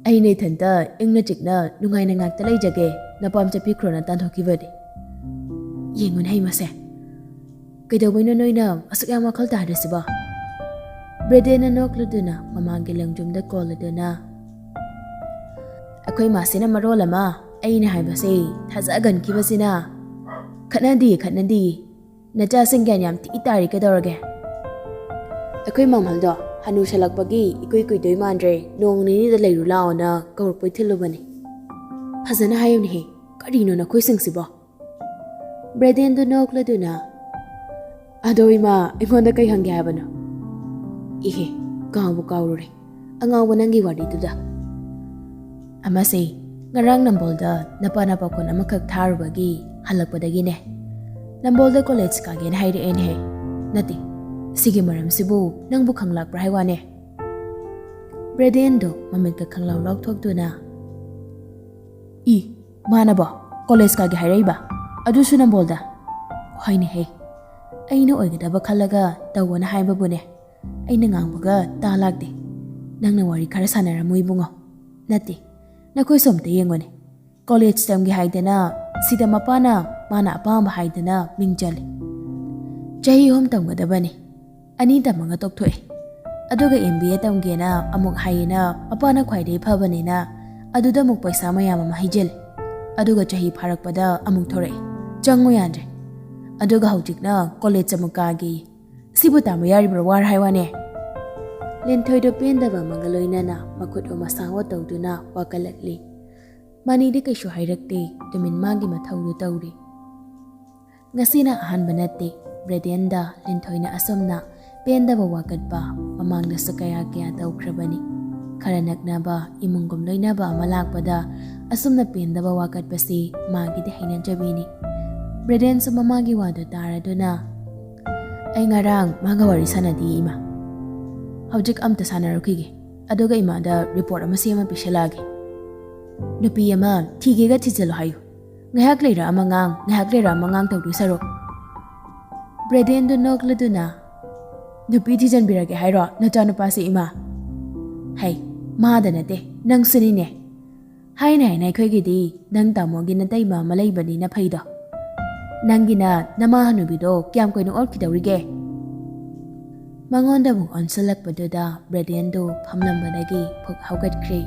"ꯑꯩꯅ ꯏꯊꯟꯇ ꯏꯪꯅ ꯆꯤꯛꯅ ꯅꯨꯡꯉꯥꯏꯅ ꯉꯥꯛꯇ ꯂꯩꯖꯒꯦ, ꯅꯄꯥꯝ ꯆꯠꯄꯤꯈ꯭ꯔꯣꯅ ꯇꯥꯟꯊꯣꯛꯈꯤꯕꯅꯤ꯫ ꯌꯦꯡꯉꯨꯅꯦ ꯍꯩꯃꯁꯦ, ꯀꯩꯗꯧꯕꯩꯅꯣ ꯅꯣꯏꯅ ꯑꯁꯨꯛ ꯌꯥꯝ ꯋꯥꯈꯜ ꯇꯥꯗ꯭ꯔꯤꯁꯤꯕꯣ?" ꯕ꯭ꯔꯦꯗꯦꯟꯅ ꯅꯣꯛꯂꯗꯨꯅ ꯃꯃꯥꯡꯒꯤ ꯂꯪꯖꯨꯝꯗ ꯀꯣꯜꯂꯗꯨꯅ, "ꯑꯩꯈꯣꯏ ꯃꯥꯁꯤꯅ ꯃꯔꯣꯜ ꯑꯃ ꯑꯩꯅ ꯍꯥꯏꯕꯁꯦ ꯊꯥꯖꯒꯟꯈꯤꯕꯁꯤꯅ꯫ ꯈꯠꯅꯗꯤꯌꯦ, ꯈꯠꯅꯗꯤꯌꯦ꯫ ꯅꯆꯥꯁꯤꯡ ꯒ꯭ꯌꯥꯟ ꯌꯥꯝ ꯊꯤ ꯇꯥꯔꯤ ꯀꯩꯗꯧꯔꯒꯦ? ꯑꯩꯈꯣꯏ ꯃꯃꯜꯗꯣ ꯍꯅꯨꯁꯜꯂꯛꯄꯒꯤ ꯏꯀꯨꯏ ꯀꯨꯏꯗꯣꯏ ꯃꯥꯟꯗ꯭ꯔꯦ, ꯅꯣꯡ ꯅꯤꯅꯤꯗ ꯂꯩꯔꯨ ꯂꯥꯛꯑꯣꯅ ꯀꯧꯔꯛꯄꯩ ꯊꯤꯜꯂꯨꯕꯅꯤ꯫ ꯐꯖꯅ ꯍꯥꯏꯌꯨꯅꯦꯍꯦ, ꯀꯔꯤꯅꯣ ꯅꯈꯣꯏꯁꯤꯡꯁꯤꯕꯣ?" ꯕ꯭ꯔꯦꯗꯦꯟꯗꯨ ꯅꯣꯛꯂꯗꯨꯅ, "ꯑꯗꯣ ꯏꯃꯥ, ꯑꯩꯉꯣꯟꯗ ꯀꯩ ꯍꯪꯒꯦ ꯍꯥꯏꯕꯅꯣ? ꯏꯍꯦ, ꯀꯥꯎꯕꯨ ꯀꯥꯎꯔꯨꯔꯦ꯫ ꯑꯉꯥꯎꯕ ꯅꯪꯒꯤ ꯋꯥꯔꯤꯗꯨꯗ꯫ ꯑꯃꯁꯦ ꯉꯔꯥꯡ ꯅꯝꯕꯣꯜꯗ ꯅꯄꯥ ꯅꯄꯥꯈꯣꯟ ꯑꯃꯈꯛ ꯊꯥꯔꯨꯕꯒꯤ ꯍꯜꯂꯛꯄꯗꯒꯤꯅꯦ꯫ ꯅꯝꯕꯣꯜꯗ ꯀꯣꯂꯦꯖ ꯀꯥꯒꯦꯅ ꯍꯥꯏꯔꯛꯑꯦꯅꯦꯍꯦ꯫ ꯅꯠꯇꯦ, ꯁꯤꯒꯤ ꯃꯔꯝꯁꯤꯕꯨ ꯅꯪꯕꯨ ꯈꯪꯂꯛꯄ꯭ꯔꯥ ꯍꯥꯏ ꯋꯥꯅꯦ꯫ ꯕ꯭ꯔꯦꯗꯦꯟꯗꯣ ꯃꯃꯤꯠꯀ ꯈꯪꯂꯥꯎ ꯂꯥꯎꯊꯣꯛꯇꯨꯅ, "ꯏ, ꯃꯥꯅꯕꯣ ꯀꯣꯂꯦꯖ ꯀꯥꯒꯦ ꯍꯥꯏꯔꯛꯏꯕ? ꯑꯗꯨꯁꯨ ꯅꯝꯕꯣꯜꯗ?" "ꯍꯣꯏꯅꯦꯍꯦ, ꯑꯩꯅ ꯑꯣꯏꯒꯗꯕ ꯈꯜꯂꯒ ꯇꯧꯋꯣꯅ ꯍꯥꯏꯕꯕꯨꯅꯦ꯫ ꯑꯩꯅ ꯉꯥꯡꯕꯒ ꯇꯥ ꯂꯥꯛꯇꯦ꯫ ꯅꯪꯅ ꯋꯥꯔꯤ ꯈꯔ ꯁꯥꯟꯅꯔꯝꯃꯨ ꯏꯕꯨꯡꯉꯣ꯫" "ꯅꯠꯇꯦ, ꯅꯈꯣꯏꯁꯨ ꯑꯝꯇ ꯌꯦꯡꯉꯨꯅꯦ꯫ ꯀꯣꯂꯦꯖ ꯇꯝꯒꯦ ꯍꯥꯏꯗꯅ ꯁꯤꯗ ꯃꯄꯥꯅ ꯃꯥꯅ ꯑꯄꯥꯝꯕ ꯍꯥꯏꯗꯅ ꯃꯤꯡ ꯆꯜꯂꯦ꯫ ꯆꯍꯤ ꯑꯍꯨꯝ ꯇꯝꯒꯗꯕꯅꯤ, ꯑꯅꯤ ꯇꯝꯃꯒ ꯇꯣꯛꯊꯣꯛꯑꯦ꯫ ꯑꯗꯨꯒ M B A ꯇꯝꯒꯦꯅ ꯑꯃꯨꯛ ꯍꯥꯏꯌꯦꯅ ꯃꯄꯥꯅ ꯈ꯭ꯋꯥꯏꯗꯒꯤ ꯐꯕꯅꯤꯅ ꯑꯗꯨꯗ ꯑꯃꯨꯛ ꯄꯩꯁꯥ ꯃꯌꯥꯝ ꯑꯃ ꯍꯩꯖꯤꯜꯂꯦ꯫ ꯑꯗꯨꯒ ꯆꯍꯤ ꯐꯥꯔꯛꯄꯗ ꯑꯃꯨꯛ ꯊꯣꯔꯛꯑꯦ꯫ ꯆꯪꯉꯨ ꯌꯥꯗ꯭ꯔꯦ꯫ ꯑꯗꯨꯒ ꯍꯧꯖꯤꯛꯅ ꯀꯣꯂꯦꯖ ꯑꯃꯨꯛ ꯀꯥꯒꯦꯌꯦ꯫ ꯁꯤꯕꯨ ꯇꯥꯕ ꯌꯥꯔꯤꯕ꯭ꯔꯣ? ꯋꯥꯔ ꯍꯥꯏ ꯋꯥꯅꯦ꯫" ꯂꯤꯟꯊꯣꯏꯗꯣ ꯄꯦꯟꯗꯕ ꯑꯃꯒ ꯂꯣꯏꯅꯅ ꯃꯈꯨꯠ ꯑꯃ ꯁꯥꯡꯕ ꯇꯧꯗꯨꯅ ꯋꯥꯀꯠꯂꯛꯂꯤ꯫ ꯃꯅꯤꯗꯤ ꯀꯩꯁꯨ ꯍꯥꯏꯔꯛꯇꯦ, ꯇꯨꯃꯤꯟ ꯃꯥꯒꯤ ꯃꯊꯧꯗꯨ ꯇꯧꯔꯤ꯫ ꯉꯁꯤꯅ ꯑꯍꯥꯟꯕ ꯅꯠꯇꯦ ꯕ꯭ꯔꯦꯗꯦꯟꯗ ꯂꯤꯟꯊꯣꯏꯅ ꯑꯁꯨꯝꯅ ꯄꯦꯟꯗꯕ ꯋꯥꯀꯠꯄ ꯃꯃꯥꯡꯗꯁꯨ ꯀꯌꯥ ꯀꯌꯥ ꯇꯧꯈ꯭ꯔꯕꯅꯤ꯫ ꯈꯔ ꯅꯛꯅꯕ ꯏꯃꯨꯡꯒꯨꯝ ꯂꯣꯏꯅꯕ ꯑꯃ ꯂꯥꯛꯄꯗ ꯑꯁꯨꯝꯅ ꯄꯦꯟꯗꯕ ꯋꯥꯀꯠꯄꯁꯤ ꯃꯥꯒꯤꯗꯤ ꯍꯩꯅꯖꯕꯤꯅꯤ꯫ ꯕ꯭ꯔꯦꯗꯦꯟꯁꯨ ꯃꯃꯥꯒꯤ ꯋꯥꯗꯨ ꯇꯥꯔꯗꯨꯅ, "ꯑꯩ ꯉꯔꯥꯡ ꯃꯥꯒ ꯋꯥꯔꯤ ꯁꯥꯟꯅꯗꯦ ꯏꯃꯥ꯫ ꯍꯧꯖꯤꯛ ꯑꯝꯇ ꯁꯥꯟꯅꯔꯨꯈꯤꯒꯦ, ꯑꯗꯨꯒ ꯏꯃꯥꯗ ꯔꯤꯄꯣꯔꯠ ꯑꯃ ꯁꯦꯝꯃ ꯄꯤꯁꯤꯜꯂꯛꯑꯒꯦ꯫ ꯅꯨꯄꯤ ꯑꯃ ꯊꯤꯒꯦꯒ ꯊꯤꯖꯤꯜꯂꯣ ꯍꯥꯏꯌꯨ꯫ ꯉꯥꯏꯍꯥꯛ ꯂꯩꯔ ꯑꯃ ꯉꯥꯡ, ꯉꯥꯏꯍꯥꯛ ꯂꯩꯔ ꯑꯃ ꯉꯥꯡ ꯇꯧꯗꯣꯏ ꯁꯔꯨꯛ꯫" ꯕ꯭ꯔꯦꯗꯦꯟꯗꯨ ꯅꯣꯛꯂꯗꯨꯅ, "ꯅꯨꯄꯤ ꯊꯤꯖꯤꯟꯕꯤꯔꯒꯦ ꯍꯥꯏꯔꯣ ꯅꯆꯥꯅꯨꯄꯥꯁꯦ ꯏꯃꯥ?" "ꯍꯩ, ꯃꯥꯗ ꯅꯠꯇꯦ, ꯅꯪꯁꯨꯅꯤꯅꯦ꯫ ꯍꯥꯏꯅ ꯍꯥꯏꯅ ꯑꯩꯈꯣꯏꯒꯤꯗꯤ ꯅꯪ ꯇꯥꯃꯣꯒꯤ ꯅꯇꯩꯃ ꯑꯃ ꯂꯩꯕꯅꯤꯅ ꯐꯩꯗꯣ꯫ ꯅꯪꯒꯤꯅ ꯅꯃꯥ ꯍꯅꯨꯕꯤꯗꯣ ꯀꯌꯥꯝ ꯀꯨꯏꯅ ꯑꯣꯠꯈꯤꯗꯧꯔꯤꯒꯦ?" ꯃꯉꯣꯟꯗ ꯑꯃꯨꯛ ꯑꯣꯟꯁꯤꯜꯂꯛꯄꯗꯨꯗ ꯕ꯭ꯔꯦꯗꯦꯟꯗꯨ ꯐꯝꯂꯝꯕꯗꯒꯤ ꯐꯨꯛ ꯍꯧꯒꯠꯈ꯭ꯔꯦ꯫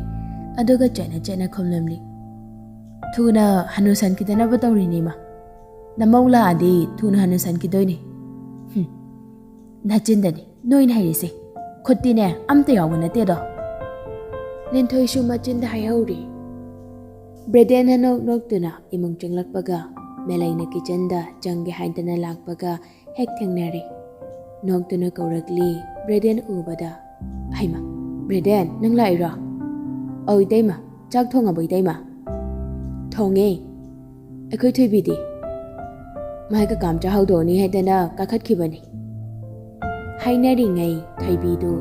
ꯑꯗꯨꯒ ꯆꯠꯅ ꯆꯠꯅ ꯈꯨꯝꯂꯝꯂꯤ, "ꯊꯨꯅ ꯍꯅꯨꯁꯟꯈꯤꯗꯅꯕ ꯇꯧꯔꯤꯅꯤ ꯏꯃꯥ꯫ ꯅꯃꯧ ꯂꯥꯛꯑꯗꯤ ꯊꯨꯅ ꯍꯅꯨꯁꯟꯈꯤꯗꯣꯏꯅꯤ꯫" "ꯍꯨꯝ, ꯅꯆꯤꯟꯗꯅꯤ ꯅꯣꯏꯅ ꯍꯩꯔꯤꯁꯦ꯫ ꯈꯨꯠꯇꯤꯅꯦ ꯑꯝꯇ ꯌꯥꯎꯕ ꯅꯠꯇꯦꯗꯣ꯫" ꯂꯤꯟꯊꯣꯏꯁꯨ ꯃꯆꯤꯟꯗ ꯍꯥꯏꯍꯧꯔꯤ꯫ ꯕ꯭ꯔꯦꯗꯦꯟꯅ ꯅꯣꯛ ꯅꯣꯛꯇꯨꯅ ꯏꯃꯨꯡ ꯆꯪꯂꯛꯄꯒ ꯃꯦꯂꯩꯅ ꯀꯤꯆꯟꯗ ꯆꯪꯒꯦ ꯍꯥꯏꯗꯅ ꯂꯥꯛꯄꯒ ꯍꯦꯛ ꯊꯦꯡꯅꯔꯦ꯫ ꯅꯣꯛꯇꯨꯅ ꯀꯧꯔꯛꯂꯤ ꯕ꯭ꯔꯦꯗꯦꯟ ꯎꯕꯗ꯫ "ꯍꯩꯃ, ꯕ꯭ꯔꯦꯗꯦꯟ, ꯅꯪ ꯂꯥꯛꯏꯔꯣ?" "ꯑꯧ ꯏꯇꯩꯃ, "ꯆꯥꯛ ꯊꯣꯡꯉꯕꯣ, ꯏꯇꯩꯃ?" "ꯊꯣꯡꯉꯦ꯫ ꯑꯩꯈꯣꯏ ꯊꯣꯏꯕꯤꯗꯤ?" "ꯃꯥꯏ ꯀꯀꯥꯝꯆꯥ ꯍꯧꯗꯣꯛꯑꯅꯤ ꯍꯥꯏꯗꯅ ꯀꯥꯈꯠꯈꯤꯕꯅꯤ꯫" ꯍꯥꯏꯅꯔꯤꯉꯩ ꯊꯣꯏꯕꯤꯗꯨ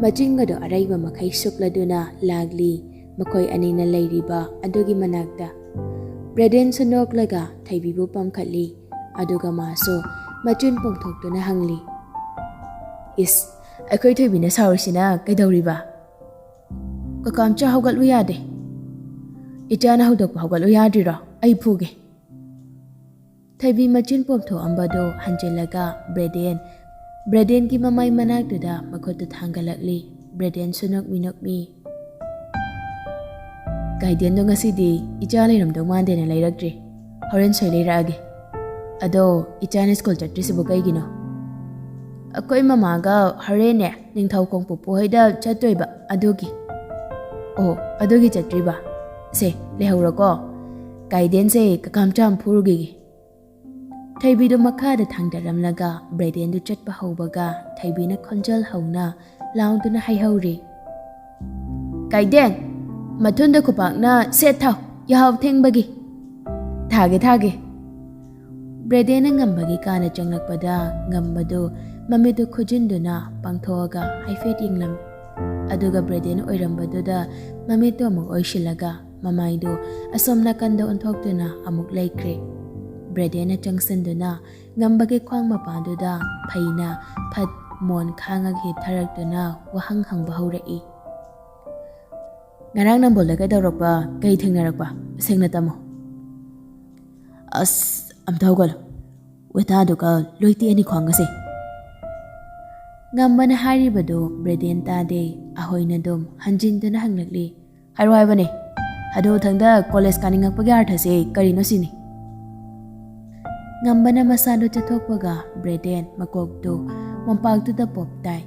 ꯃꯆꯤꯟꯒꯗꯣ ꯑꯔꯩꯕ ꯃꯈꯩ ꯁꯨꯛꯂꯗꯨꯅ ꯂꯥꯛꯂꯤ꯫ ꯃꯈꯣꯏ ꯑꯅꯤꯅ ꯂꯩꯔꯤꯕ ꯑꯗꯨꯒꯤ ꯃꯅꯥꯛꯇ ꯕ꯭ꯔꯦꯗꯦꯟꯁꯨ ꯅꯣꯛꯂꯒ ꯊꯣꯏꯕꯤꯕꯨ ꯄꯝꯈꯠꯂꯤ꯫ ꯑꯗꯨꯒ ꯃꯥꯁꯨ ꯃꯆꯤꯟ ꯄꯣꯝꯊꯣꯛꯇꯨꯅ ꯍꯪꯂꯤ, "ꯏꯁ, ꯑꯩꯈꯣꯏ ꯊꯣꯏꯕꯤꯅ ꯁꯥꯎꯔꯤꯁꯤꯅ ꯀꯩꯗꯧꯔꯤꯕ?" "ꯀꯀꯥꯝꯆꯥ ꯍꯧꯒꯠꯂꯨ ꯌꯥꯗꯦ꯫ ꯏꯆꯥꯅ ꯍꯧꯗꯣꯛꯄ ꯍꯧꯒꯠꯂꯨ ꯌꯥꯗ꯭ꯔꯤꯔꯣ? ꯑꯩ ꯐꯨꯒꯦ꯫" ꯊꯣꯏꯕꯤ ꯃꯆꯤꯟ ꯄꯣꯝꯊꯣꯛꯑꯝꯕꯗꯨ ꯍꯟꯖꯤꯜꯂꯒ ꯕ꯭ꯔꯦꯗꯦꯟ, ꯕ꯭ꯔꯦꯗꯦꯟꯒꯤ ꯃꯃꯥꯏ ꯃꯅꯥꯛꯇꯨꯗ ꯃꯈꯨꯠꯇꯨ ꯊꯥꯡꯒꯠꯂꯛꯂꯤ꯫ ꯕ꯭ꯔꯦꯗꯦꯟꯁꯨ ꯅꯣꯛꯃꯤ ꯅꯣꯛꯃꯤ, "ꯒꯥꯏꯗꯦꯟꯗꯣ ꯉꯁꯤꯗꯤ ꯏꯆꯥ ꯂꯩꯔꯝꯗꯧ ꯃꯥꯟꯗꯦꯅ ꯂꯩꯔꯛꯇ꯭ꯔꯤ꯫ ꯍꯣꯔꯦꯟ ꯁꯣꯏ ꯂꯩꯔꯛꯑꯒꯦ꯫ ꯑꯗꯣ ꯏꯆꯥꯅ ꯁ꯭ꯀꯨꯜ ꯆꯠꯇ꯭ꯔꯤꯁꯤꯕꯨ ꯀꯩꯒꯤꯅꯣ?" "ꯑꯩꯈꯣꯏ ꯃꯃꯥꯒ ꯍꯣꯔꯦꯟꯅꯦ ꯅꯤꯡꯊꯧ ꯈꯣꯡꯄꯣꯛꯄ ꯍꯣꯏꯗ ꯆꯠꯇꯣꯏꯕ ꯑꯗꯨꯒꯤ꯫" "ꯑꯣ, ꯑꯗꯨꯒꯤ ꯆꯠꯇ꯭ꯔꯤꯕ? ꯁꯦ, ꯂꯩꯍꯧꯔꯣꯀꯣ꯫ ꯒꯥꯏꯗꯦꯟꯁꯦ ꯀꯀꯥꯝꯆꯥ ꯑꯃ ꯐꯨꯔꯨꯈꯤꯒꯦ꯫" ꯊꯣꯏꯕꯤꯗꯨ ꯃꯈꯥꯗ ꯊꯥꯡꯗꯔꯝꯂꯒ ꯕ꯭ꯔꯦꯗꯦꯟꯗꯨ ꯆꯠꯄ ꯍꯧꯕꯒ ꯊꯣꯏꯕꯤꯅ ꯈꯣꯟꯖꯦꯜ ꯍꯧꯅ ꯂꯥꯎꯗꯨꯅ ꯍꯥꯏꯍꯧꯔꯤ, "ꯒꯥꯏꯗꯦꯟ, ꯃꯊꯨꯟꯗ ꯈꯨꯄꯥꯛꯅ ꯁꯦꯠ ꯊꯥꯎ, ꯌꯥꯍꯧ ꯊꯦꯡꯕꯒꯤ꯫" "ꯊꯥꯒꯦ, ꯊꯥꯒꯦ꯫" ꯕ꯭ꯔꯦꯗꯦꯟꯅ ꯉꯝꯕꯒꯤ ꯀꯥꯅ ꯆꯪꯂꯛꯄꯗ ꯉꯝꯕꯗꯨ ꯃꯃꯤꯠꯇꯨ ꯈꯨꯖꯤꯟꯗꯨꯅ ꯄꯥꯡꯊꯣꯛꯑꯒ ꯍꯥꯏꯐꯦꯠ ꯌꯦꯡꯂꯝꯃꯤ꯫ ꯑꯗꯨꯒ ꯕ꯭ꯔꯦꯗꯦꯟ ꯑꯣꯏꯔꯝꯕꯗꯨꯗ ꯃꯃꯤꯠꯇꯨ ꯑꯃꯨꯛ ꯑꯣꯏꯁꯤꯜꯂꯒ ꯃꯃꯥꯏꯗꯨ ꯑꯁꯣꯝ ꯅꯥꯀꯟꯗ ꯑꯣꯟꯊꯣꯛꯇꯨꯅ ꯑꯃꯨꯛ ꯂꯩꯈ꯭ꯔꯦ꯫ ꯕ꯭ꯔꯦꯗꯦꯟꯅ ꯆꯪꯁꯤꯟꯗꯨꯅ ꯉꯝꯕꯒꯤ ꯈ꯭ꯋꯥꯡ ꯃꯄꯥꯗꯨꯗ ꯐꯩꯅ ꯐꯠ ꯃꯣꯟ ꯈꯥꯡꯉꯒ ꯍꯤꯞꯊꯔꯛꯇꯨꯅ ꯋꯥꯍꯪ ꯍꯪꯕ ꯍꯧꯔꯛꯏ꯫ "ꯉꯔꯥꯡ ꯅꯝꯕꯣꯜꯗ ꯀꯩꯗꯧꯔꯛꯄ, ꯀꯩ ꯊꯦꯡꯅꯔꯛꯄ? ꯁꯦꯡꯅ ꯇꯝꯃꯨ꯫" "ꯑꯁ, ꯑꯝꯇ ꯍꯧꯒꯠꯂꯣ꯫ ꯋꯦꯇꯥꯗꯨꯒ ꯂꯣꯏꯇꯦ ꯑꯅꯤ ꯈ꯭ꯋꯥꯡꯒꯁꯦ꯫" ꯉꯝꯕꯅ ꯍꯥꯏꯔꯤꯕꯗꯨ ꯕ꯭ꯔꯦꯗꯦꯟ ꯇꯥꯗꯦ꯫ ꯑꯍꯣꯏꯅ ꯑꯗꯨꯝ ꯍꯟꯖꯤꯟꯗꯨꯅ ꯍꯪꯂꯛꯂꯤ, "ꯍꯥꯏꯔꯣ ꯍꯥꯏꯕꯅꯦ, ꯍꯅꯨꯊꯪꯗ ꯀꯣꯂꯦꯖ ꯀꯥꯅꯤꯡꯉꯛꯄꯒꯤ ꯑꯥꯔꯊꯁꯦ ꯀꯔꯤꯅꯣ ꯁꯤꯅꯤ꯫" ꯉꯝꯕꯅ ꯃꯁꯥꯗꯨ ꯆꯠꯊꯣꯛꯄꯒ ꯕ꯭ꯔꯦꯗꯦꯟ ꯃꯀꯣꯛꯇꯨ ꯃꯣꯝꯄꯥꯛꯇꯨꯗ ꯄꯣꯞ ꯇꯥꯏ꯫